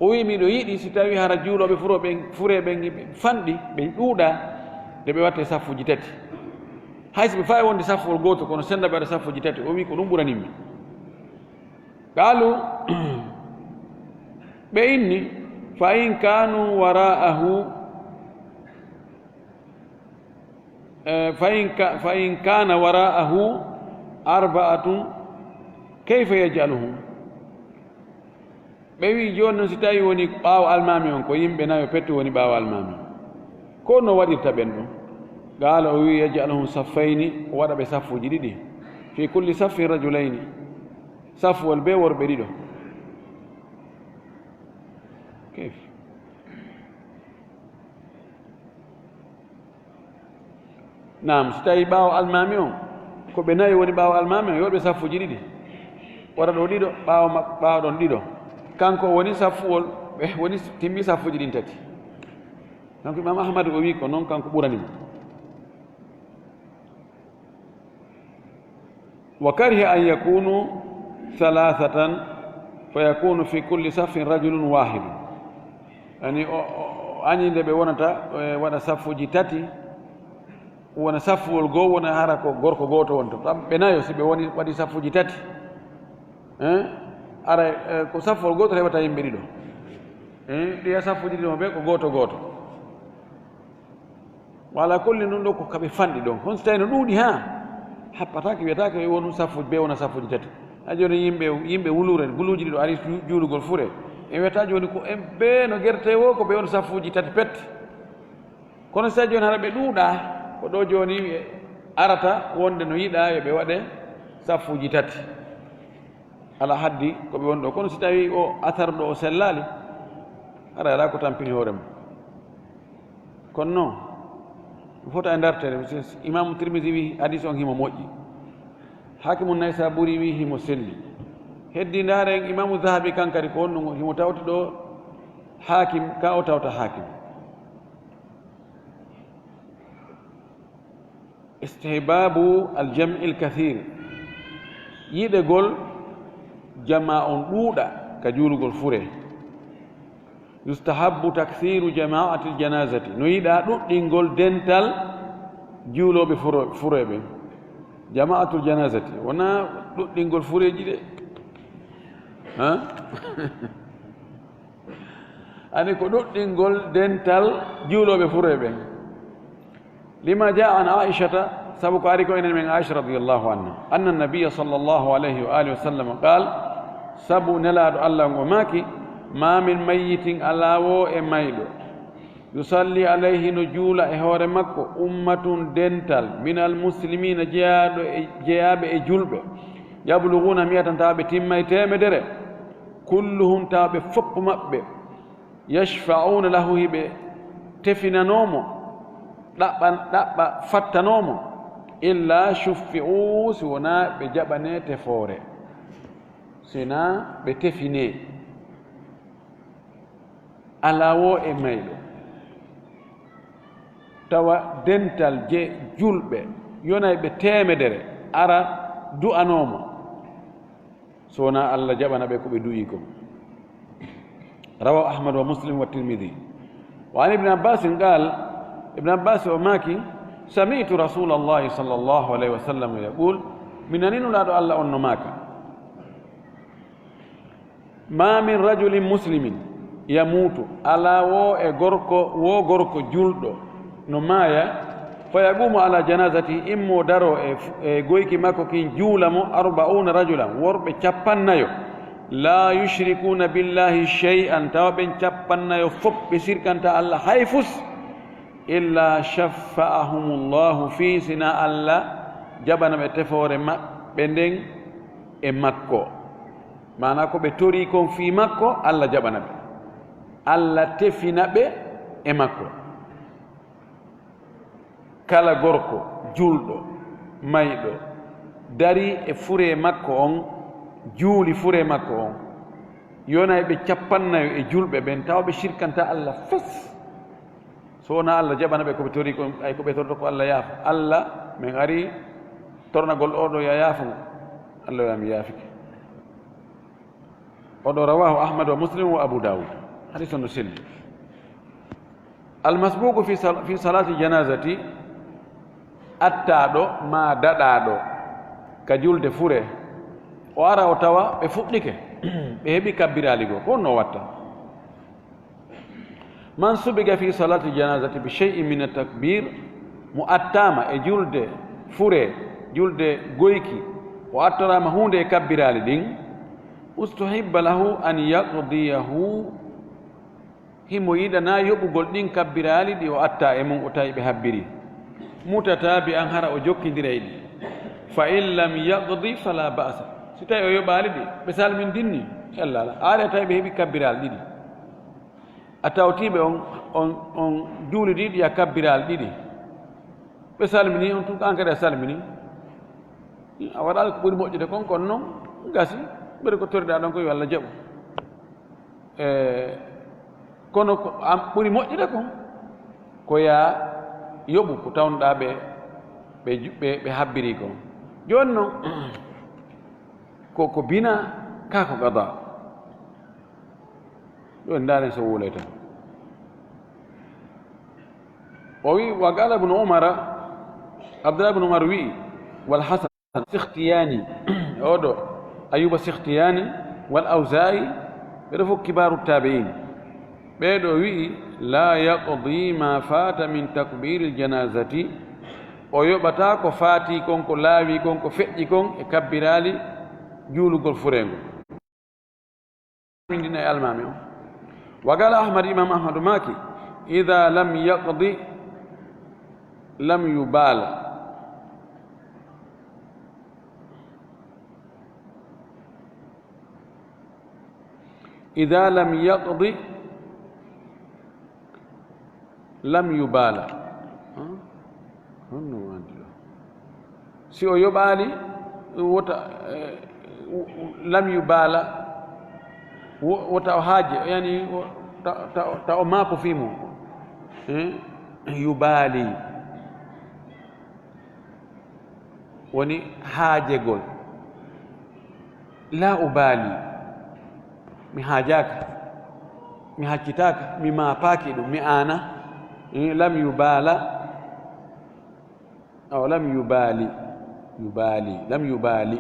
O wi, "Miɗo yiɗi si tawi hara juulooɓe furo ɓen, fure ɓen, ɓe fanɗi, ɓe ɗuuɗa, nde ɓe watte saffuji tati. Hay si ɓe fawi wonde saffugol gooto, kono senda ɓe waɗa saffuji tati." O wi, "Ko ɗum ɓuranimmi." Qaalu, ɓe inni, "Fa in kaanu wara'ahu, eh, fa in ka-, fa in kaana wara'ahu arba'atun, kayfa yaj'aluhum?" Ɓe wi'i, "Jooni non, si tawi woni ɓaawo almaami on, ko yimɓe nayo pettu woni ɓaawo almaami on, ko no waɗirta ɓen ɗum?" Qaala, o wi'i, "Yaj'aluhum saffayni, o waɗa ɓe saffuuji ɗiɗi, fi kulli saffin rajulayni." Safwol bee worɓe ɗiɗo. Kayf? Naam, si tawi ɓaawo almaami on, ko ɓe nayo woni ɓaawo almaami on, yo ɓe saffuuji ɗiɗi. Wara ɗo ɗiɗo, ɓaawo ma-, ɓaawo ɗon ɗiɗo. Kanko woni saffuwol, ɓe woni timmi saffuuji ɗin tati. Kanko Imam Ahmad o wi ko non kanko ɓurani mo. Wa kariha an yakunu thalathatan fa yakunu fi kulli saffin rajulun wahidun. Yani o, o, o añi nde ɓe wonata, e, waɗa saffuuji tati, wona saffuwol goo, wona hara ko gorko gooto wonto. Kam ɓe nayo, si ɓe woni, waɗi saffuuji tati, eh, ara, eh, ko saffuwol gooto heɓata yimɓe ɗiɗo. Eh, ɗiya saffuuji ɗiɗo maɓɓe ko gooto gooto. Wa ala kulli, ɗum ɗo ko kaɓe fanɗi ɗon. Kono si tawi no ɗuuɗi, haa happataake, wiyataake wonu saffu, ɓe wona saffuuji tati. A jooni yimɓe, yimɓe wuluure, guluuji ɗiɗo ari ju-, juulugol fure. E wiyata jooni ko en ɓe no gerte wo, ko ɓe woni saffuuji tati pet. Kono si tawi jooni hara ɓe ɗuuɗa, ko ɗo jooni arata wonde no yiɗa yo ɓe waɗe saffuuji tati. Ala haddi ko ɓe woni ɗo. Kono si tawi o athar ɗo o sellaali, hara alaa ko tampini hoore mum. Kono non, ɗum fota e ndartere. Imaamu Tirmisi wi hadis on himo moƴƴi. Hakimu Naysaburi wi himo selli. Heddi ndaaren Imaamu Zahabi kan kadi ko honno himo tawti ɗo Hakim, ka o tawta Hakim. Istihbabu al-jam'i al-kathir. Yiɗegol jamaa on ɗuuɗa ka juulugol fure. Yustahabbu takthiru jama'atil janazati. No yiɗa ɗuɗɗingol dental juulooɓe furo-, fure ɓen. Jama'atul janazati. Wona ɗuɗɗingol fureeji ɗe. Ha? Ani ko ɗuɗɗingol dental juulooɓe fure ɓen. Lima jaa an Aishata, sabu ko ari ko enen men Aisha radiyallahu anha, anna nabiyya sallallahu alayhi wa alihi wa sallam qaal, sabu Nelaaɗo Allah ngo maaki, "Ma min mayyitin, alaa wo e mayɗo, yusalli alayhi, no juula e hoore makko, ummatun, dental, minal muslimiina, jeyaaɗo e, jeyaaɓe e julɓe, yabluguuna mi'atan, tawa ɓe timmay teemedere, kulluhum, tawa ɓe fof maɓɓe, yashfa'uuna lahu, hiɓe tefinanoo mo, ɗaɓɓa, ɗaɓɓa fattanoo mo, illa shuffi'u, si wonaa ɓe jaɓanee tefoore, si wonaa ɓe tefinee." Alaa wo e mayɗo, tawa dental je julɓe yonay ɓe teemedere ara du'anoo mo, so wonaa Allah jaɓana ɓe ko ɓe du'ii kon. Rawahu Ahmad wa Muslim wa Tirmidhi. Wa an Ibn Abbasin qaal, Ibn Abbas o maaki, Sami'tu Rasulallahi sallallahu alayhi wa sallam yaqul, mi nani Nulaaɗo Allah on no maaka, ma min rajulin muslimin yamuutu, alaa woo e gorko, woo gorko juulɗo no maaya, fa yaqumu ala janazati, immo daro e, e goyki makko kin juula mo, arba'una rajulan, worɓe cappannayo, la yushrikuna billahi shay'an, tawa ɓen cappannayo fof ɓe sirkanta Allah hay fus, illa shaffa'ahumullahu fii, sina Allah jaɓana ɓe tefoore maɓɓe nden e makko. Maanaa ko ɓe torii kon fii makko, Allah jaɓana ɓe. Allah tefina ɓe e makko. Kala gorko juulɗo, mayɗo, darii e furee makko on, juuli furee makko on, yonay ɓe cappannayo e juulɓe ɓen, tawa ɓe sirkanta Allah fes. So wonaa Allah jaɓana ɓe ko ɓe torii kon, ay ko ɓe torto ko Allah yaafa. Allah, min arii tornagol oo ɗoo, yo a yaafu mo. Allah wi'a mi yaafike. Oo ɗoo, rawahu Ahmad wa Muslim wa Abu Dawud. Hadiis on no selli. Al masbuqu fi sal-, fi salati janazati, attaaɗo maa daɗaaɗo ka julde fure, o ara o tawa ɓe fuɗɗike, ɓe heɓi kabbiraali goo, ko honno o watta? Man subiga fi salati janazati bi shay'in min at-takbir, mo attaama e julde fure, julde goyki, o attoraama huunde e kabbiraali ɗin, ustuhibba lahu an yaqdiyahu, himo yiɗanaa yoɓugol ɗin kabbiraali ɗi o attaa e mun, o tawi ɓe habbirii. Mutatabi'an, hara o jokkindiray ɗi. Fa in lam yaqdi fala ba'sa. Si tawi o yoɓaali ɗi, ɓe salmindinni, yalla alaa. A ari a tawi ɓe heɓi kabbiraali ɗiɗi. A tawtii ɓe on, on, on juulidii ɗi a kabbiraali ɗiɗi. Ɓe salminii, on tun an kadi a salminii. A waɗaali ko ɓuri moƴƴude kon, kono non gasi, ɓuri ko toriɗaa ɗon ko yo Allah jaɓu. E, kono ko an ɓuri moƴƴude kon, ko yaa yoɓu ko tawnoɗaa ɓe, ɓe ju-, ɓe, ɓe habbirii kon. Jooni non, ko, ko bina, kaa ko qada. Ɗo en ndaaren so wuulee tan. O wi, wa qala Ibnu Umara, Abdullah Ibnu Umar wi'i, wal Hasan Sikhtiyani, oo ɗoo, Ayyuba Sikhtiyani, wal Awza'i, ɓe ɗoo fof kibaaru tabi'in. Ɓee ɗoo wi'i, la yaqdi ma fata min takbiril janazati, o yoɓataa ko faatii kon, ko laawii kon, ko feƴƴi kon e kabbiraali juulugol fureengo. Min dina e almaami on. Wa qala Ahmad, Imam Ahmadu maaki, ida lam yaqdi lam yubala. Ida lam yaqdi lam yubala. Huh? Honno wandi ɗo? Si o yoɓaali, wota, eh, lam yubala, wo-, wota o haaje, yani, wo-, ta, ta, ta o maako fii mum. Eh? Yubaali. Woni haajegol. La ubaali. Mi haajaaka. Mi haccitaaka. Mi maapaaki ɗum. Mi aana. Eh, lam yubaala. Awa, lam yubaali. Yubaali. Lam yubaali.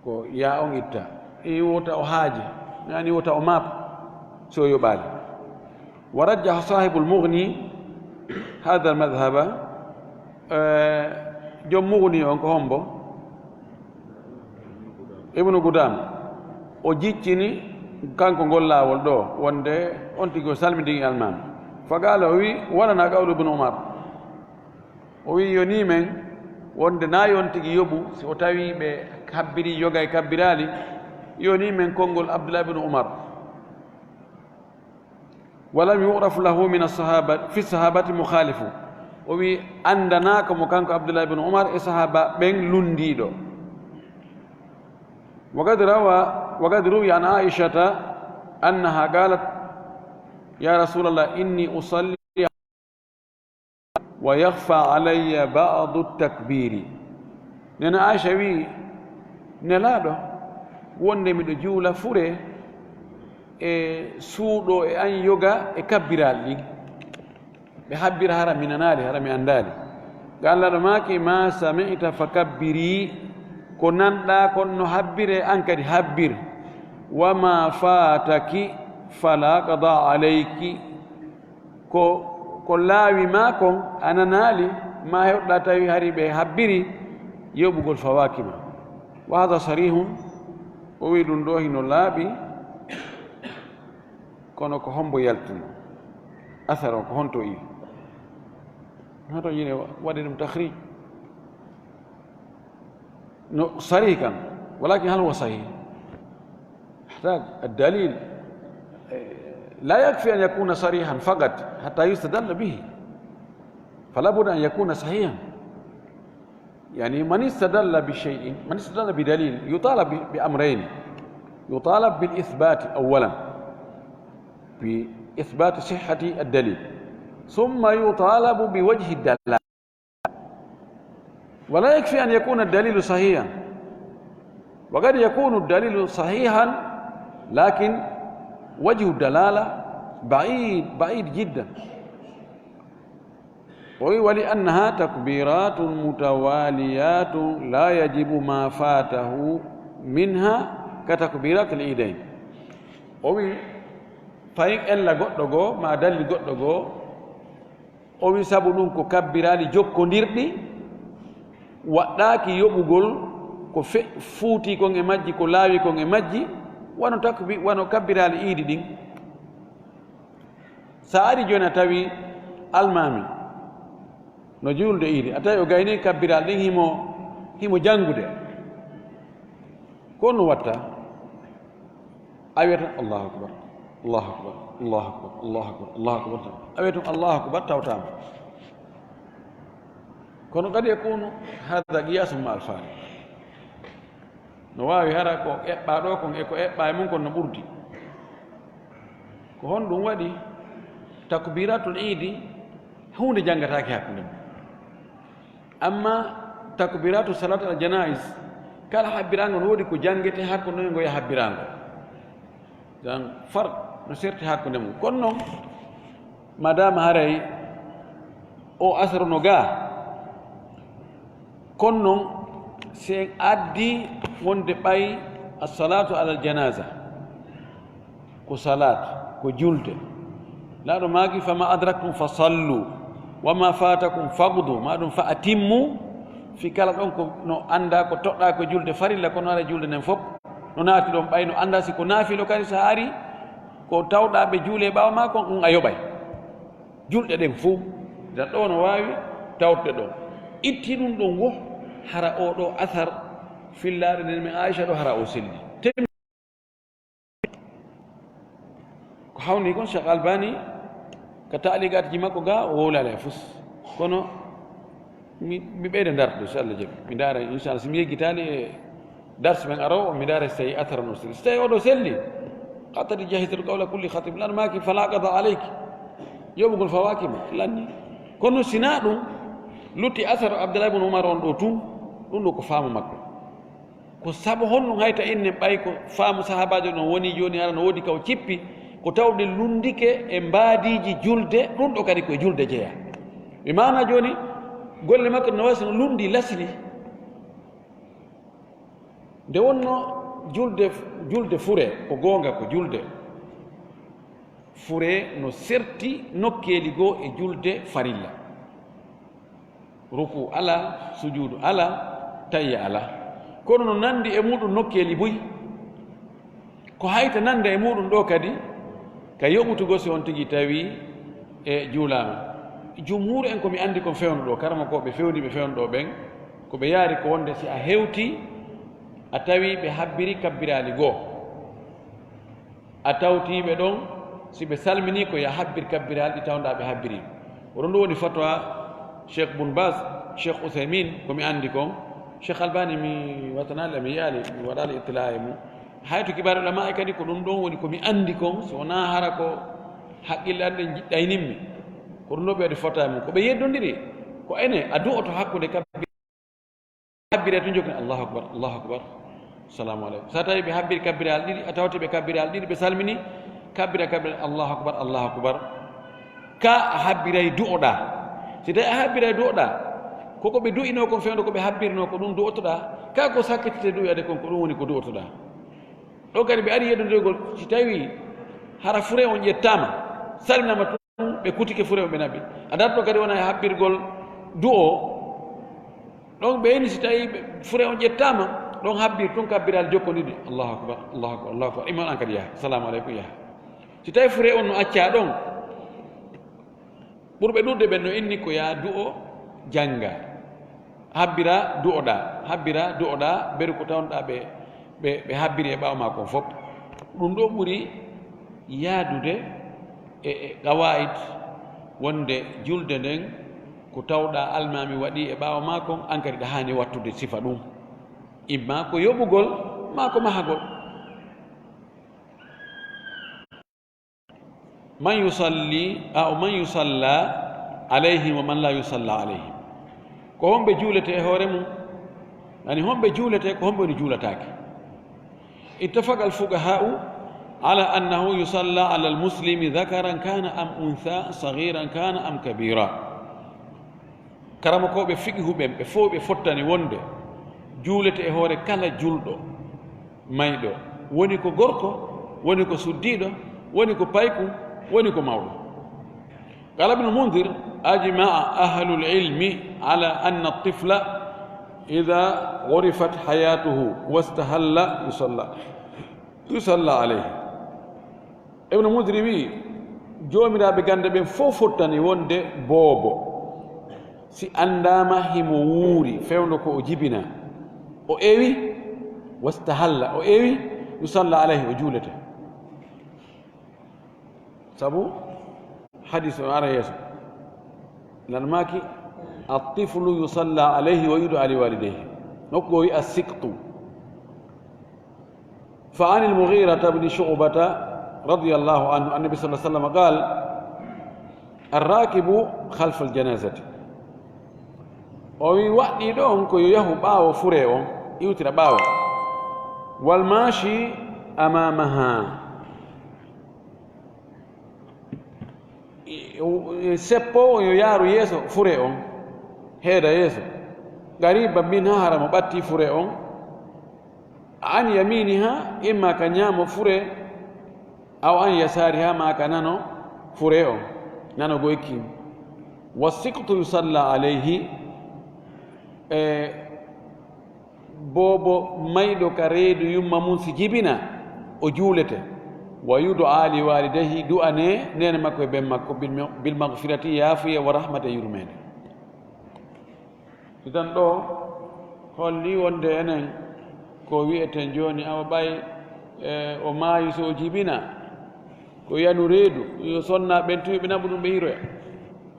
Ko yaa on itta. I wota o haaje. Yani wota o maap. So yoɓaali. Wa rajjaha sahibul Mughni hadha al madhhaba. Eh, jom Mughni on ko hombo? Ibnu Gudama. O jiccini kanko ngol laawol ɗo, wonde on tigi o salmindini almaami. Faqala, o wi, walana qawlu Ibnu Umar. O wi, yonii men wonde naa yo on tigi yoɓu si o tawii ɓe kabbiri yoga e kabbiraali, yonii men konngol Abdullah ibn Umar. Walam yu'raf lahu min as-sahaba, fi sahabati mukhalifu. O wi, anndanaaka mo kanko Abdullah ibn Umar e sahaba ɓen lunndiiɗo. Wa qad rawa, wa qad ruwiya an Aishata annaha qalat, ya Rasulallah, inni usalli wa yakhfa alayya ba'du takbiri. Nena Aisha wi, Nelaaɗo, wonde miɗo juula fure e suuɗo e an yoga e kabbiraali ɗin. Ɓe habbira hara mi nanaali, hara mi anndaali. Ga Allah ɗo maaki, "Ma sami'ta fakabbiri." Ko nanɗa kon no habbire, an kadi habbir. "Wa ma fataki fala qada alayki." Ko, ko laawi ma kon a nanaali, ma hewɗa tawi hari ɓe habbiri, yoɓugol fawaaki ma. Wa hadha sarihun, o wi ɗum ɗo hino laaɓi, kono ko hombo yaltino? Asar o ko honto iwi? Hoto yine waɗi ɗum takhrij. No sarih kan, walakin hal huwa sahih? Yahtaj ad-dalil. La yakfi an yakuna sarihan faqat hatta yustadalla bihi. Fala budda an yakuna sahihan. يعني من استدل بشيء، من استدل بدليل يطالب ب-، بأمرين. يطالب بالإثبات أولا، بإثبات صحة الدليل، ثم يطالب بوجه الدلالة. ولا يكفي أن يكون الدليل صحيحا، وقد يكون الدليل صحيحا لكن وجه الدلالة بعيد، بعيد جدا. O wi, "Wa li annaha takbiratun mutawaliyatun la yajibu ma fatahu minha ka takbiratil idayn." O wi, fayin ella goɗɗo goo, ma dalil goɗɗo goo, o wi, sabu ɗum ko kabbiraali jokkondirɗi, waɗɗaaki yoɓugol ko fe-, fuuti kon e majji, ko laawi kon e majji, wano takbi-, wano kabbiraali iidi ɗin. Sa ari jooni a tawi almaami no juulde iidi, a tawi o gayni kabbiral ɗin himo, himo janngude. Ko no watta? A wiyata, "Allahu akbar, Allahu akbar, Allahu akbar, Allahu akbar, Allahu akbar." A wiyata, "Allahu akbar," tawtama. Kono qad yakunu hadha qiyasun ma al-fariq. No waawi hara ko eɓɓaa ɗoo kon e ko eɓɓaa e mum kon no ɓurdi. Ko honɗum waɗi takbiratul iidi huunde janngataake hakkunde mum? Amma takbiratu salat al janais, kala habbiraango no woodi ko janngete hakkunde ngo e habbiraango. Donc, farq no serti hakkunde mum. Kono noon, madama haray o asaru no gaa, kono noon, si en addi wonde ɓay assalatu alal janaza ko salat, ko julde, laaɗo maaki, "Fama adraktum fa sallu, wama fatakum faqdu," ma ɗum fa atimmu, fi kala ɗon ko no annda ko toɗɗa ko julde farilla, kono ara julde nden fof no naati ɗon, ɓay no annda si ko naafilo kadi, sa ari ko tawɗa ɓe juule ɓaawo ma kon, ɗum a yoɓay. Julɗe ɗen fof, da ɗo no waawi tawtude ɗon. Itti ɗum ɗon wo, hara o ɗo asar fillaade nden mi Aisha ɗo, hara o selli. Tem-, ko hawni kon Cheikh Albani ka taaligaatiji makko ga, o wowlala e fus. Kono mi, mi ɓeyda dartude, so Allah jaɓi. Mi ndaara, inchallah, si mi yeggitaali e dars men arowo, mi ndaara si tawi athar no selli. Si tawi oɗo selli, qad jahiztu qawla kulli khatib, lan maaki fala qada alayki. Yoɓugol fawaaki ma, lanni. Kono sina ɗum, lutti athar Abdullah ibn Umar on ɗo tun, ɗum ɗo ko faamu makko. Ko sabu honɗum hayta innen ɓay ko faamu sahaabaajo ɗon woni jooni, hara no woodi kaw cippi, ko tawde lunndike e mbaadiiji julde, ɗum ɗo kadi ko e julde jeyaa. Ɓe maana jooni, golle makko no wayi so no lunndi lasli. Nde wonno julde, julde fure, ko goonga ko julde. Fure no serti nokkeeli goo e julde farilla. Ruku alaa, sujuudu alaa, tayya alaa. Kono no nanndi e muuɗum nokkeeli buy. Ko hayta nannda e muuɗum ɗoo kadi, ka yoɓutugol si on tigi tawi e juulaama. Jumhuur en ko mi anndi kon fewndo ɗoo, karamokooɓe fewndi ɓe fewndo ɗoo ɓen, ko ɓe yaari ko wonde si a hewti, a tawi ɓe habbiri kabbiraali goo. A tawti ɓe ɗon, si ɓe salmini ko ya habbir kabbiraali ɗi tawnda ɓe habbiri. Ko ɗum ɗo woni fatwa Cheikh Bun Baz, Cheikh Uthaymin, ko mi anndi kon. Cheikh Albani mi watanaali, mi yiyaali, mi waɗaali ittila e mum. Hayto kibaar ulama e kadi ko ɗum ɗon woni ko mi anndi kon, so wonaa hara ko haqqille an ɗen jiɗɗaynimmi. Ko ɗum ɗo ɓe waɗi fota e mum. Ko ɓe yeddondiri, ko ene a du'oto hakkunde kabbir-, kabbire tun jokki, "Allahu akbar, Allahu akbar, salamu aleykum." Sa tawi ɓe habbiri kabbiraal ɗiɗi, a tawti ɓe kabbiraal ɗiɗi, ɓe salmini, kabbira, kabbira, "Allahu akbar, Allahu akbar." Ka a habbiray du'oɗaa. Si tawi a habbiray du'oɗaa, ko ko ɓe du'inoo kon fewndo ko ɓe habbirnoo ko ɗum du'otoɗaa, ka ko sakkitete du'ade kon ko ɗum woni ko du'otoɗaa. Ɗon kadi ɓe ari yeddodirgol, si tawi hara fure on ƴettaama, salminaama tun, ɓe kutike fure on ɓe naɓi. A darto kadi wona e habbirgol du'o, ɗon ɓe ini si tawi ɓe, fure on ƴettaama, ɗon habbir tun kabbiral jokkondiɗi. Allahu akbar, Allahu akbar, Allahu akbar. Imma on an kadi yaha. Salamu aleykum, yaha. Si tawi fure on no accaa ɗon, ɓurɓe ɗuuɗde ɓen no inni ko yaa du'o jannga. Habbira du'oɗaa, habbira du'oɗaa, beru ko tawnɗaa ɓe, ɓe, ɓe habbiri e ɓaawo maa kon fof. Ɗum ɗo ɓuri yaadude e, e qawaa'id wonde julde nden ko tawɗaa almaami waɗi e ɓaawo maa kon, an kadi ɗa haani wattude sifa ɗum. Imma ko yoɓugol, maa ko mahagol. Man yusalli, a o man yusalla alayhim wa man la yusalla alayhim. Ko homɓe juulete e hoore mum? Yani homɓe juulete, ko homɓe woni juulataake? Ittafaqa al-fuqaha'u ala annahu yusalla ala al-muslimi dhakaran kana am untha, saghiran kana am kabira. Karamokooɓe fiqhu ɓen, ɓe fow ɓe fottani wonde juulete e hoore kala julɗo, mayɗo, woni ko gorko, woni ko suddiiɗo, woni ko payku, woni ko mawɗo. Qala Ibnu Mundhir, ajma'a ahlul ilmi ala anna at-tifla idha urifat hayatuhu wastahalla yusalla, yusalla alayhi. Ibnu Mundhir wi'i, joomiraaɓe gannde ɓen fow fottani wonde boobo, si anndaama himo wuuri, fewndo ko o jibina, o ewi, wastahalla, o ewi, yusalla alayhi, o juulete. Sabu hadis o ara yeeso. Nan maaki, at-tiflu yusalla alayhi wa yud'a li walidayhi. Nokku o wi'i as-siqtu. فعن المغيرة بن شعبة رضي الله عنه أن النبي صلى الله عليه وسلم قال: الراكب خلف الجنازة. O wi waɗɗiiɗo on ko yo yahu ɓaawo fure on, iwtira ɓaawo. والماشي أمامها. E, e, seppoowo yo yaaru yeeso fure on, heeda yeeso. قريبا منها, hara mo ɓattii fure on. عن يمينها, imma ka ñaamo fure, أو عن يسارها, maa ka nano fure on, nano goykin. والسقط يصلى عليه, e, boobo mayɗo ka reedu yumma mum si jibina, o juulete. ويدعى لوالديه, du'anee neene makko e ben makko, بال-, بالمغفرة, yaafuye, ورحمة, e yurmeende. Idan ɗo holli wonde enen ko wi'eten jooni, awa ɓay, e, o maayi so o jibina, ko yanu reedu, yo sonna ɓen tun, ɓe naɓu ɗum, ɓe yiroya.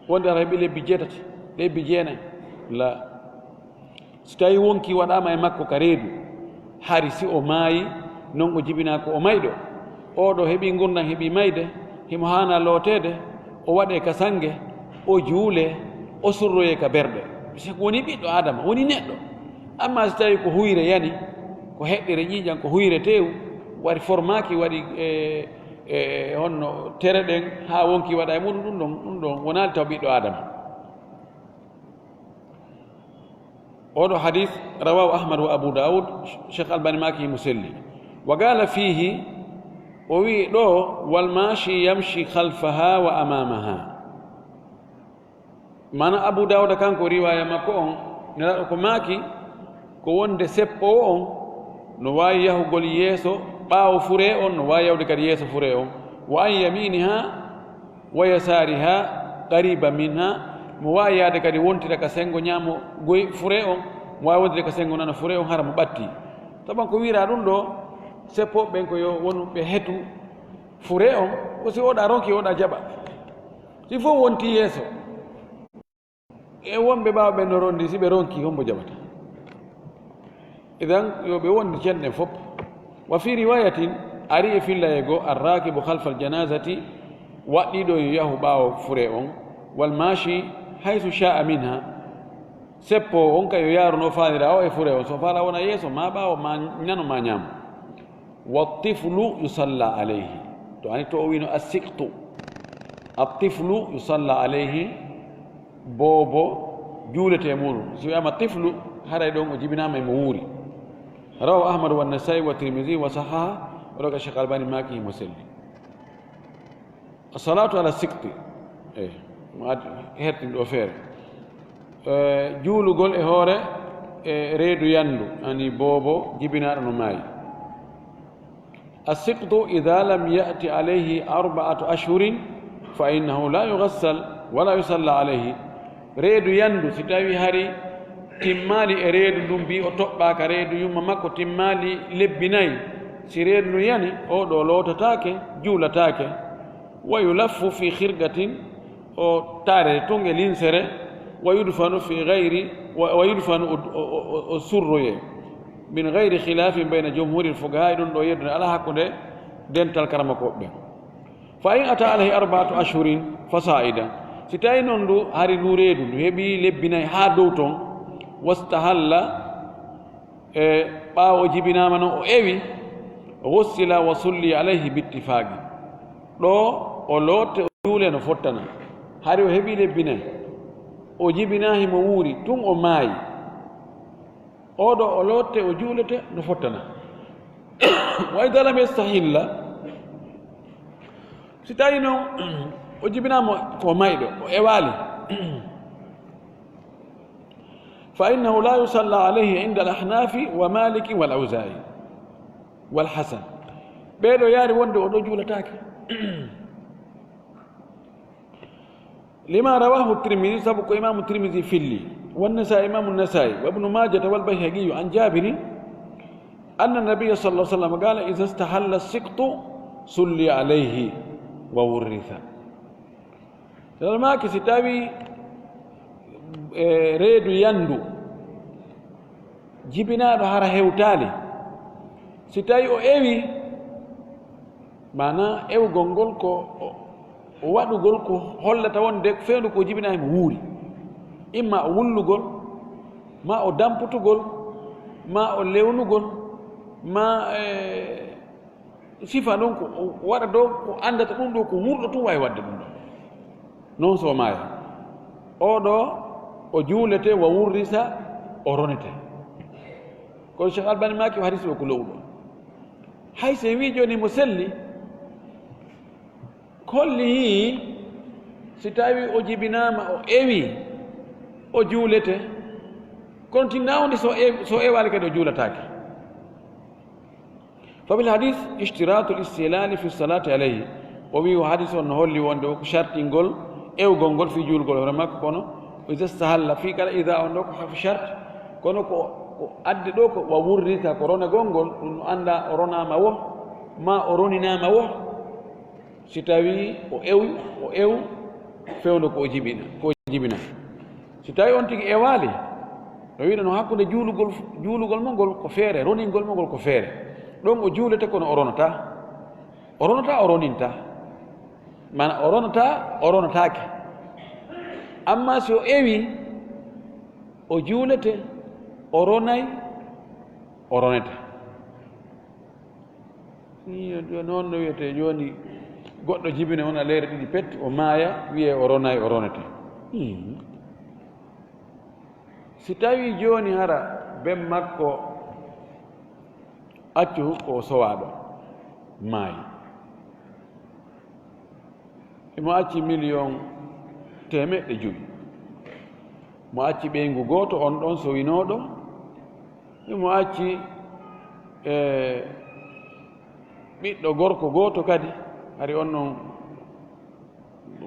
Wonde ara heɓi lebbi jeetati, lebbi jeenay. La. Si tawi wonki waɗaama e makko ka reedu, hari si o maayi, non o jibinaa ko o mayɗo. Oo ɗo heɓi ngurndan, heɓi mayde, himo haana looteede, o waɗee ka sange, o juulee, o surroyee ka berɗe. Siko woni ɓiɗɗo Aadama, woni neɗɗo. Amma si tawi ko huyre yani, ko heɗɗere ƴiiƴan, ko huyre teewu, wari formaaki, waɗi, e, e, honno tere ɗen, haa wonki waɗa e muɗum, ɗum ɗon, ɗum ɗon wonaali taw ɓiɗɗo Aadama. Oɗo hadith rawahu Ahmad wa Abu Dawud, Cheikh Albani maaki himo selli. Wa qala fihi, o wi'i ɗo, "Wal mashi yamshi khalfaha wa amamaha." Mana Abu Dawud kanko riwaya makko on, Nelaaɗo ko maaki, ko wonde seppoowo on no waawi yahugol yeeso ɓaawo fure on, no waawi yahude kadi yeeso fure on. Wa an yaminiha wa yasariha qariba minha, mo waawi yaade kadi wontira ka sengo ñaamo goy fure on, mo waawi wontira ka sengo nano fure on, hara mo ɓatti. Taban ko wiira ɗum ɗo, seppooɓe ɓen ko yo wonu ɓe hetu fure on, ko si oɗa ronki, oɗa jaɓa. Si fof wonti yeeso, e wonɓe ɓaawo ɓen no rondi, si ɓe ronki, hombo jaɓata? Idan, yo ɓe wondi cenɗen fof. Wa fi riwayatin, ari e fillaye goo, "Arrakibu khalfal janazati", waɗɗiiɗo yo yahu ɓaawo fure on, "wal mashi haythu sha'a minha", seppo on ka yo yaaruno faalira o e fure on, so faala wona yeeso, ma ɓaawo, ma nano, ma ñaamo. "Wa tiflu yusalla alayhi", to ani to o wino assiqtu. At-tiflu yusalla alayhi, boobo juulete e muuɗum. Si wiyaama tiflu, haray ɗon o jibinaama e mo wuuri. Rawahu Ahmad wa Nasaa'i wa Tirmidhi wa sahaha, o ɗo ka Cheikh Albani maaki himo selli. As-salaatu ala siqti, eh, mo ad-, hertin ɗo feere. Eh, juulugol e hoore, eh, reedu yandu, ani boobo jibinaaɗo no maayi. As-siqtu idha lam ya'ti alayhi arba'atu ashhurin fa innahu la yughassal wa la yusalla alayhi. Reedu yandu, si tawi hari timmaali e reedu ndun, mbi o toɓɓaaka, reedu yumma makko timmaali lebbi nayi, si reedu ndun yani, o ɗo loototaake, juulataake. Wa yulaffu fi khirqatin, o taarete tun e linsere, wa yudfanu fi ghayri, wa, wa yudfanu o, o, o, o surroye. Min ghayri khilafin bayna jumhuril fuqaha, ɗun ɗo yeddunde alaa hakkunde dental karamokooɓe ɓen. Fa in ata alayhi arba'atu ashhurin fa sa'idan. Si tawi non ndu hari ndu reedu, ndu heɓi lebbi nayi haa dow ton, wastahalla, e ɓaawo o jibinaama non o ewi, ghussila wa sulli alayhi bittifaqi. Ɗo o lootte o juule no fottana. Hari o heɓi lebbi nayi. O jibinaa himo wuuri, tun o maayi. O ɗo o lootte o juulete no fottana. Wa idha lam yastahilla, si tawi non o jibinaama ko mayɗo, o ewaali. Fa innahu la yusalla alayhi inda al-ahnafi wa maliki wal awza'i wal hasan. Ɓeeɗo yaari wonde o ɗo juulataake. Lima rawahu Tirmidhi, sabu ko imaamu Tirmidhi filli. Wan Nasaa'i, imaamu Nasaa'i, wa ibnu Maajata wal Bayhaqi an Jaabirin, anna nabiyya sallallahu alayhi wa sallam qala, idha istahalla siqtu sulli alayhi wa wurritha. Lalmaaki si tawi, e, reedu yandu jibinaaɗo hara hewtaali, si tawi o ewi, maanaa ewgol ngol ko o, o waɗugol ko hollata wonde fewndo ko jibinaa himo wuuri, imma o wullugol, ma o damputugol, ma o lewnugol, ma, e, sifa ɗon ko o waɗa ɗo, ko anndata ɗum ɗo ko wuurɗo tun waawi waɗde ɗum ɗo. Non so o maaya, o ɗo o juulete, wa wurrisa, o ronete. Kono Cheikh Albani maaki o hadis o ko lowɗo. Hay so en wii jooni mo selli, ko holli yii si tawi o jibinaama, o ewi, o juulete. Kono tinna woni so ew-, so ewaali kadi o juulataake. Fa fil hadis ishtiratu al-istihlali fi salati alayhi. O wi o hadis on no holli wonde o ko shartingol ewgol ngol fi juulgol hoore makko, kono iza stahalla fi kala iza on ɗo ko harfu shart, kono ko, ko addi ɗo ko wa wurrita, ko ronagol ngol, ɗum no annda o ronaama wo, ma o roninaama wo. Si tawi o ew, o ew fewndo ko o jibina, ko o jibina. Si tawi on tigi ewaali, no wiɗa no hakkunde juulugol, juulugol mo ngol ko feere, roningol mo ngol ko feere. Ɗon o juulete kono o ronataa. O ronataa, o ronintaa. Maana o ronataa, o ronataake. Amma si o ewi, o juulete, o ronay, o ronete. Iyo, jooni noon no wiyetee jooni, goɗɗo jibine wona leyre ɗiɗi pet, o maaya, wiyee o ronay, o ronete. Hmm. Si tawii jooni hara ben makko accu ko o sowaaɗo maayi. Imo acci miliyon teemeɗɗe jowi. Mo acci ɓeyngu gooto on ɗon sowinooɗo. Imo acci, e, ɓiɗɗo gorko gooto kadi. Hari on non,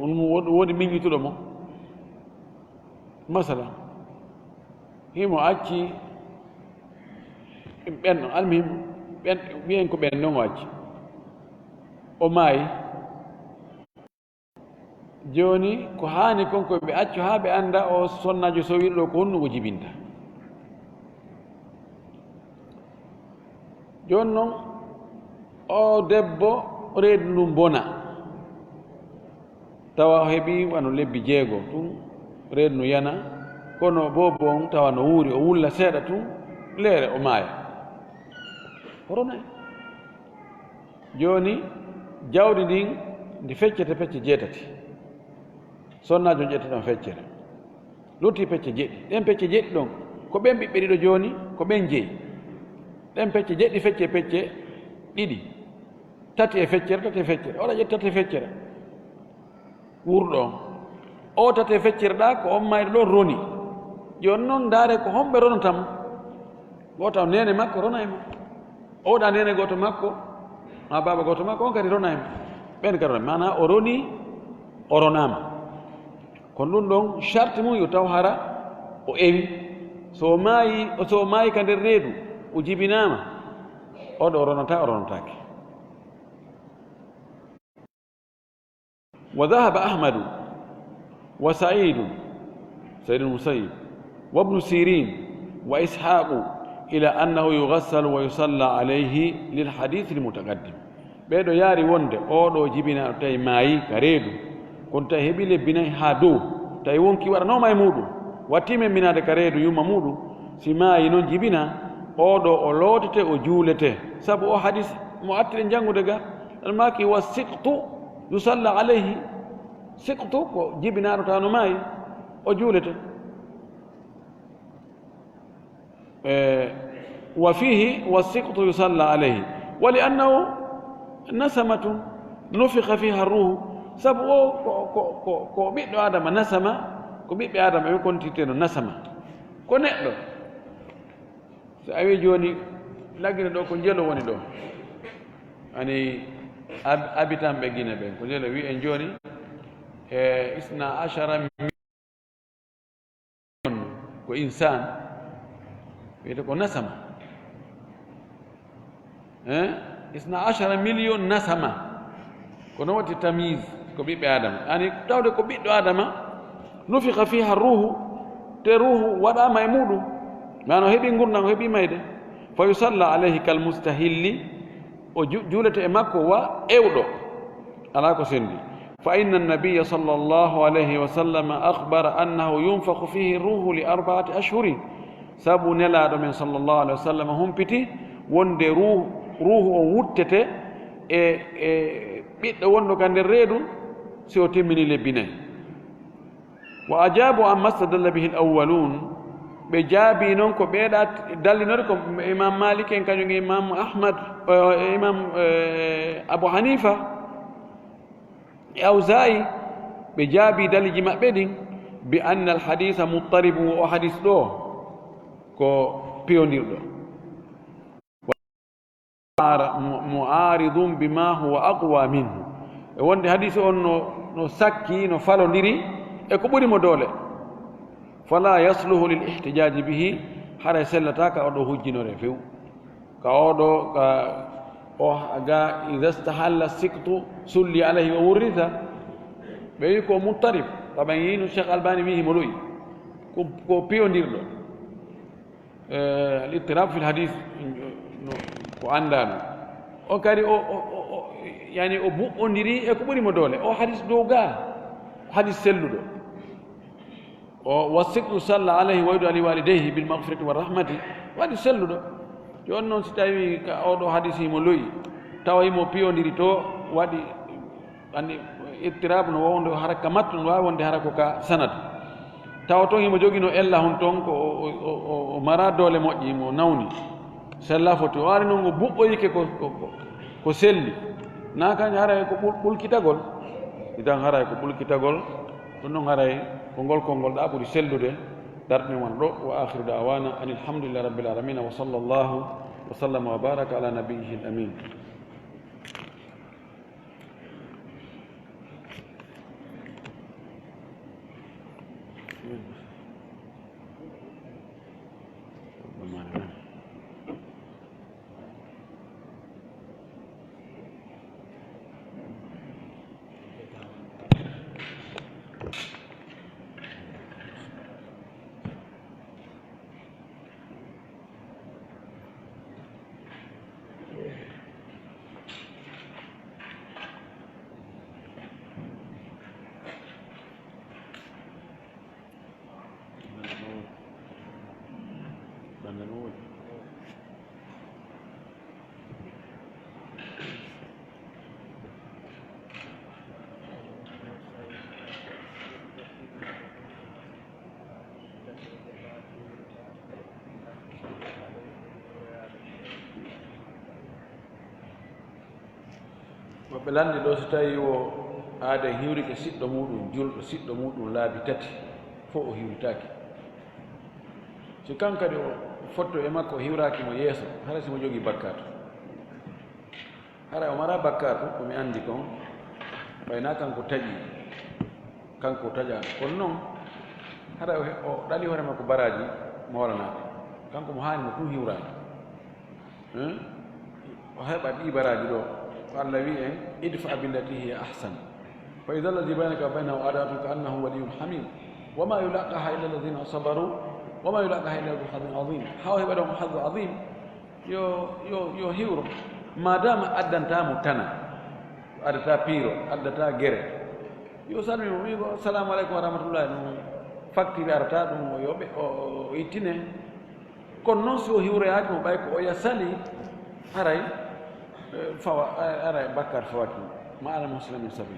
on mo wod-, woodi miññituɗo mo. Masala, himo acci ɓen ɗon, almuhim, ɓen, wiyen ko ɓen ɗon o acci. O maayi. Jooni, ko haani kon ko ɓe accu haa ɓe annda o sonnaajo sowirɗo ko honno o jibinta. Jooni non, o debbo reedu ndun bona, tawa o heɓi wano lebbi jeego tun, reedu ndun yana, kono boobo on tawa no wuuri, o wulla seeɗa tun, leere o maaya. O ronay. Jooni, jawdi ndin ndi feccete pecce jeetati. Sonnaajo on ƴetta ɗon feccere. Lutti pecce jeɗɗi. Ɗen pecce jeɗɗi ɗon, ko ɓen ɓiɓɓe ɗiɗo jooni, ko ɓen jeyi. Ɗen pecce jeɗɗi fecce pecce ɗiɗi. Tati e feccere, tati e feccere. Oɗa ƴetta tati e feccere. Wuurɗo on. O tati e feccere ɗa, ko on mayɗo ɗon roni. Jooni non ndaare ko homɓe ronata mo. Gooto on neene makko rona e mo. Oɗa neene gooto makko, ma baaba gooto makko, on kadi rona e mo. Ɓen kadi rona. Maanaa o roni, o ronaama. Kono ɗun ɗon, sharti mun yo taw hara o ewi. So o maayi, so o maayi ka nder reedu, o jibinaama, oɗo o ronata, o ronotaake. وذهب أحمد وسعيد، سعيد بن المسيب، وابن سيرين وإسحاق إلى أنه يغسل ويصلى عليه للحديث المتقدم. Ɓee ɗoo yaari wonde oo ɗoo jibinaaɗo tawi maayi ka reedu, kono tawi heɓi lebbi nay haa dow, tawi wonkii waɗanooma e muuɗum, wattii meminaade ka reedu yumma muuɗum, si maayi non jibinaa, oo ɗoo o lootete, o juulete. Sabu oo hadis mo artiɗen janngude ga, ɗon maaki: "Wa siqtu yusalla alayhi." Siqtu ko jibinaaɗo tawa no maayi, o juulete. Eh, wa fihi wa siqtu yusalla alayhi. Wa li annahu nasamatun nufikha fiha ruhu. Sabu o ko, ko, ko, ko ɓiɗɗo Adama, nasama, ko ɓiɓɓe Adama ɓe kontirteno nasama. Ko neɗɗo. So a wi jooni, laggine ɗo ko njelo woni ɗo. Ani ab-, habitant ɓe Gine ɓen, ko njelo wi en jooni, e isna ashara million ko insan, wiyete ko nasama. Eh? Isna ashara million nasama. Ko non waɗi tamyiz, ko ɓiɓɓe Adama. Ani tawde ko ɓiɗɗo Adama, nufikha fiha ruhu, te ruhu waɗaama e muuɗum. Maana o heɓi ngurndan, o heɓi mayde. Fa yusalla alayhi kal mustahilli, o ju-, juulete e makko wa ewɗo. Alaa ko sendi. Fa inna nabiyya sallallahu alayhi wa sallam akhbara annahu yunfakhu fihi ruhu li arba'ati ashhurin. Sabu Nelaaɗo men sallallahu alayhi wa sallam humpiti wonde ruuhu, ruuhu on wuttete e, e ɓiɗɗo wonɗo ka nder reedu, si o timmini lebbi nay. Wa ajabu amma stadalla bihi al-awwalun, ɓe jaabi non ko ɓeeɗa dallinori, ko Imam Malik en, kañum e Imam Ahmad, eh, Imam, eh, Abu Hanifa, e Awza'i, ɓe jaabi daliji maɓɓe ɗin, bi anna al-haditha muttaribun, o hadis ɗo ko piyondirɗo. Mu'aridun bima huwa aqwa minhu. E wonde hadisi on no, no sakki, no falondiri e ko ɓuri mo doole. Fala yasluhu lil ihtijaji bihi, haray sellata ka oɗo hujjinore few. Ka oɗo, ka o ga, idha stahalla siqtu sulli alayhi wa wurritha. Ɓe wi ko muttarib, taban yinu Cheikh Albani wi himo ɗoyi. Ko, ko piyondirɗo. Eh, al-ittirab fil hadith, no, ko anndaano. O kadi o, o, o, o, yani o buɓɓondiri e ko ɓuri mo doole. O hadis dow ga, hadis selluɗo. O, wa siqtu salla alayhi wa yad'u li walidayhi bil maghfirati wa rahmati. Waɗi selluɗo. Jooni noon si tawi ka oɗo hadis himo loyi, tawa himo piyondiri to, waɗi Anndi, ittirab no wonde hara ka mattu, no waawi wonde hara ko ka sanad. Tawa toon himo jogino ella hon toon ko o, o, o, o, o mara doole moƴƴi, mo nawni. Sella foti. O ari noon o buɓɓoyike ko, ko, ko, ko selli. Na kan haray ko ɓul-, ɓulkitagol. Idan haray ko ɓulkitagol. Ɗum noon haray ko ngol konngol ɗa ɓuri sellude. Dartinen wona ɗo. Wa akhiru da'wana anil hamdulillahi rabbil alamin. Wa sallallahu wa sallama wa baraka ala nabiyyihi al amin. Woɓɓe lanndi ɗo, so tawi o aada hiwrike siɗɗo muɗum, julɗo siɗɗo muɗum laabi tati, fof o hiwritaaki. Si kan kadi o fotto e makko, o hiwraaki mo yeeso, hara si mo jogii bakkaatu. Hara o mara bakkaatu, ko mi anndi kon, ɓay na kanko taƴi, kanko taƴaano. Kono noon, hara o he-, o ɗali hoore makko baraaji moolanaaɗi. Kanko mo haani mo tun hiwraani. Hmm? O heɓa ɗi baraaji ɗo. Ko Allah wi en, "Idfa billati hiya ahsan. Fa idha alladhi baynaka wa baynahu adawatun ka annahu waliyyun hamim. Wa ma yulaqaha illa alladhina sabaru. Wa ma yulaqaha illa dhu hadhin azim." Haw heɓa ɗon hadhu azim. Yo, yo, yo hiwro. Madama addanta mo tana. Addata piiro, addata gere. Yo salmi mo, wi ko, "Assalamu alaikum wa rahmatullahi." No faktiri arata ɗum, o yoɓe, o, o, o ittine. Kono noon, si o hiwroyaaki mo, ɓay ko oya sali, haray, eh, fawa, haray bakkar fawaki mo. Ma ala muslimin sabil.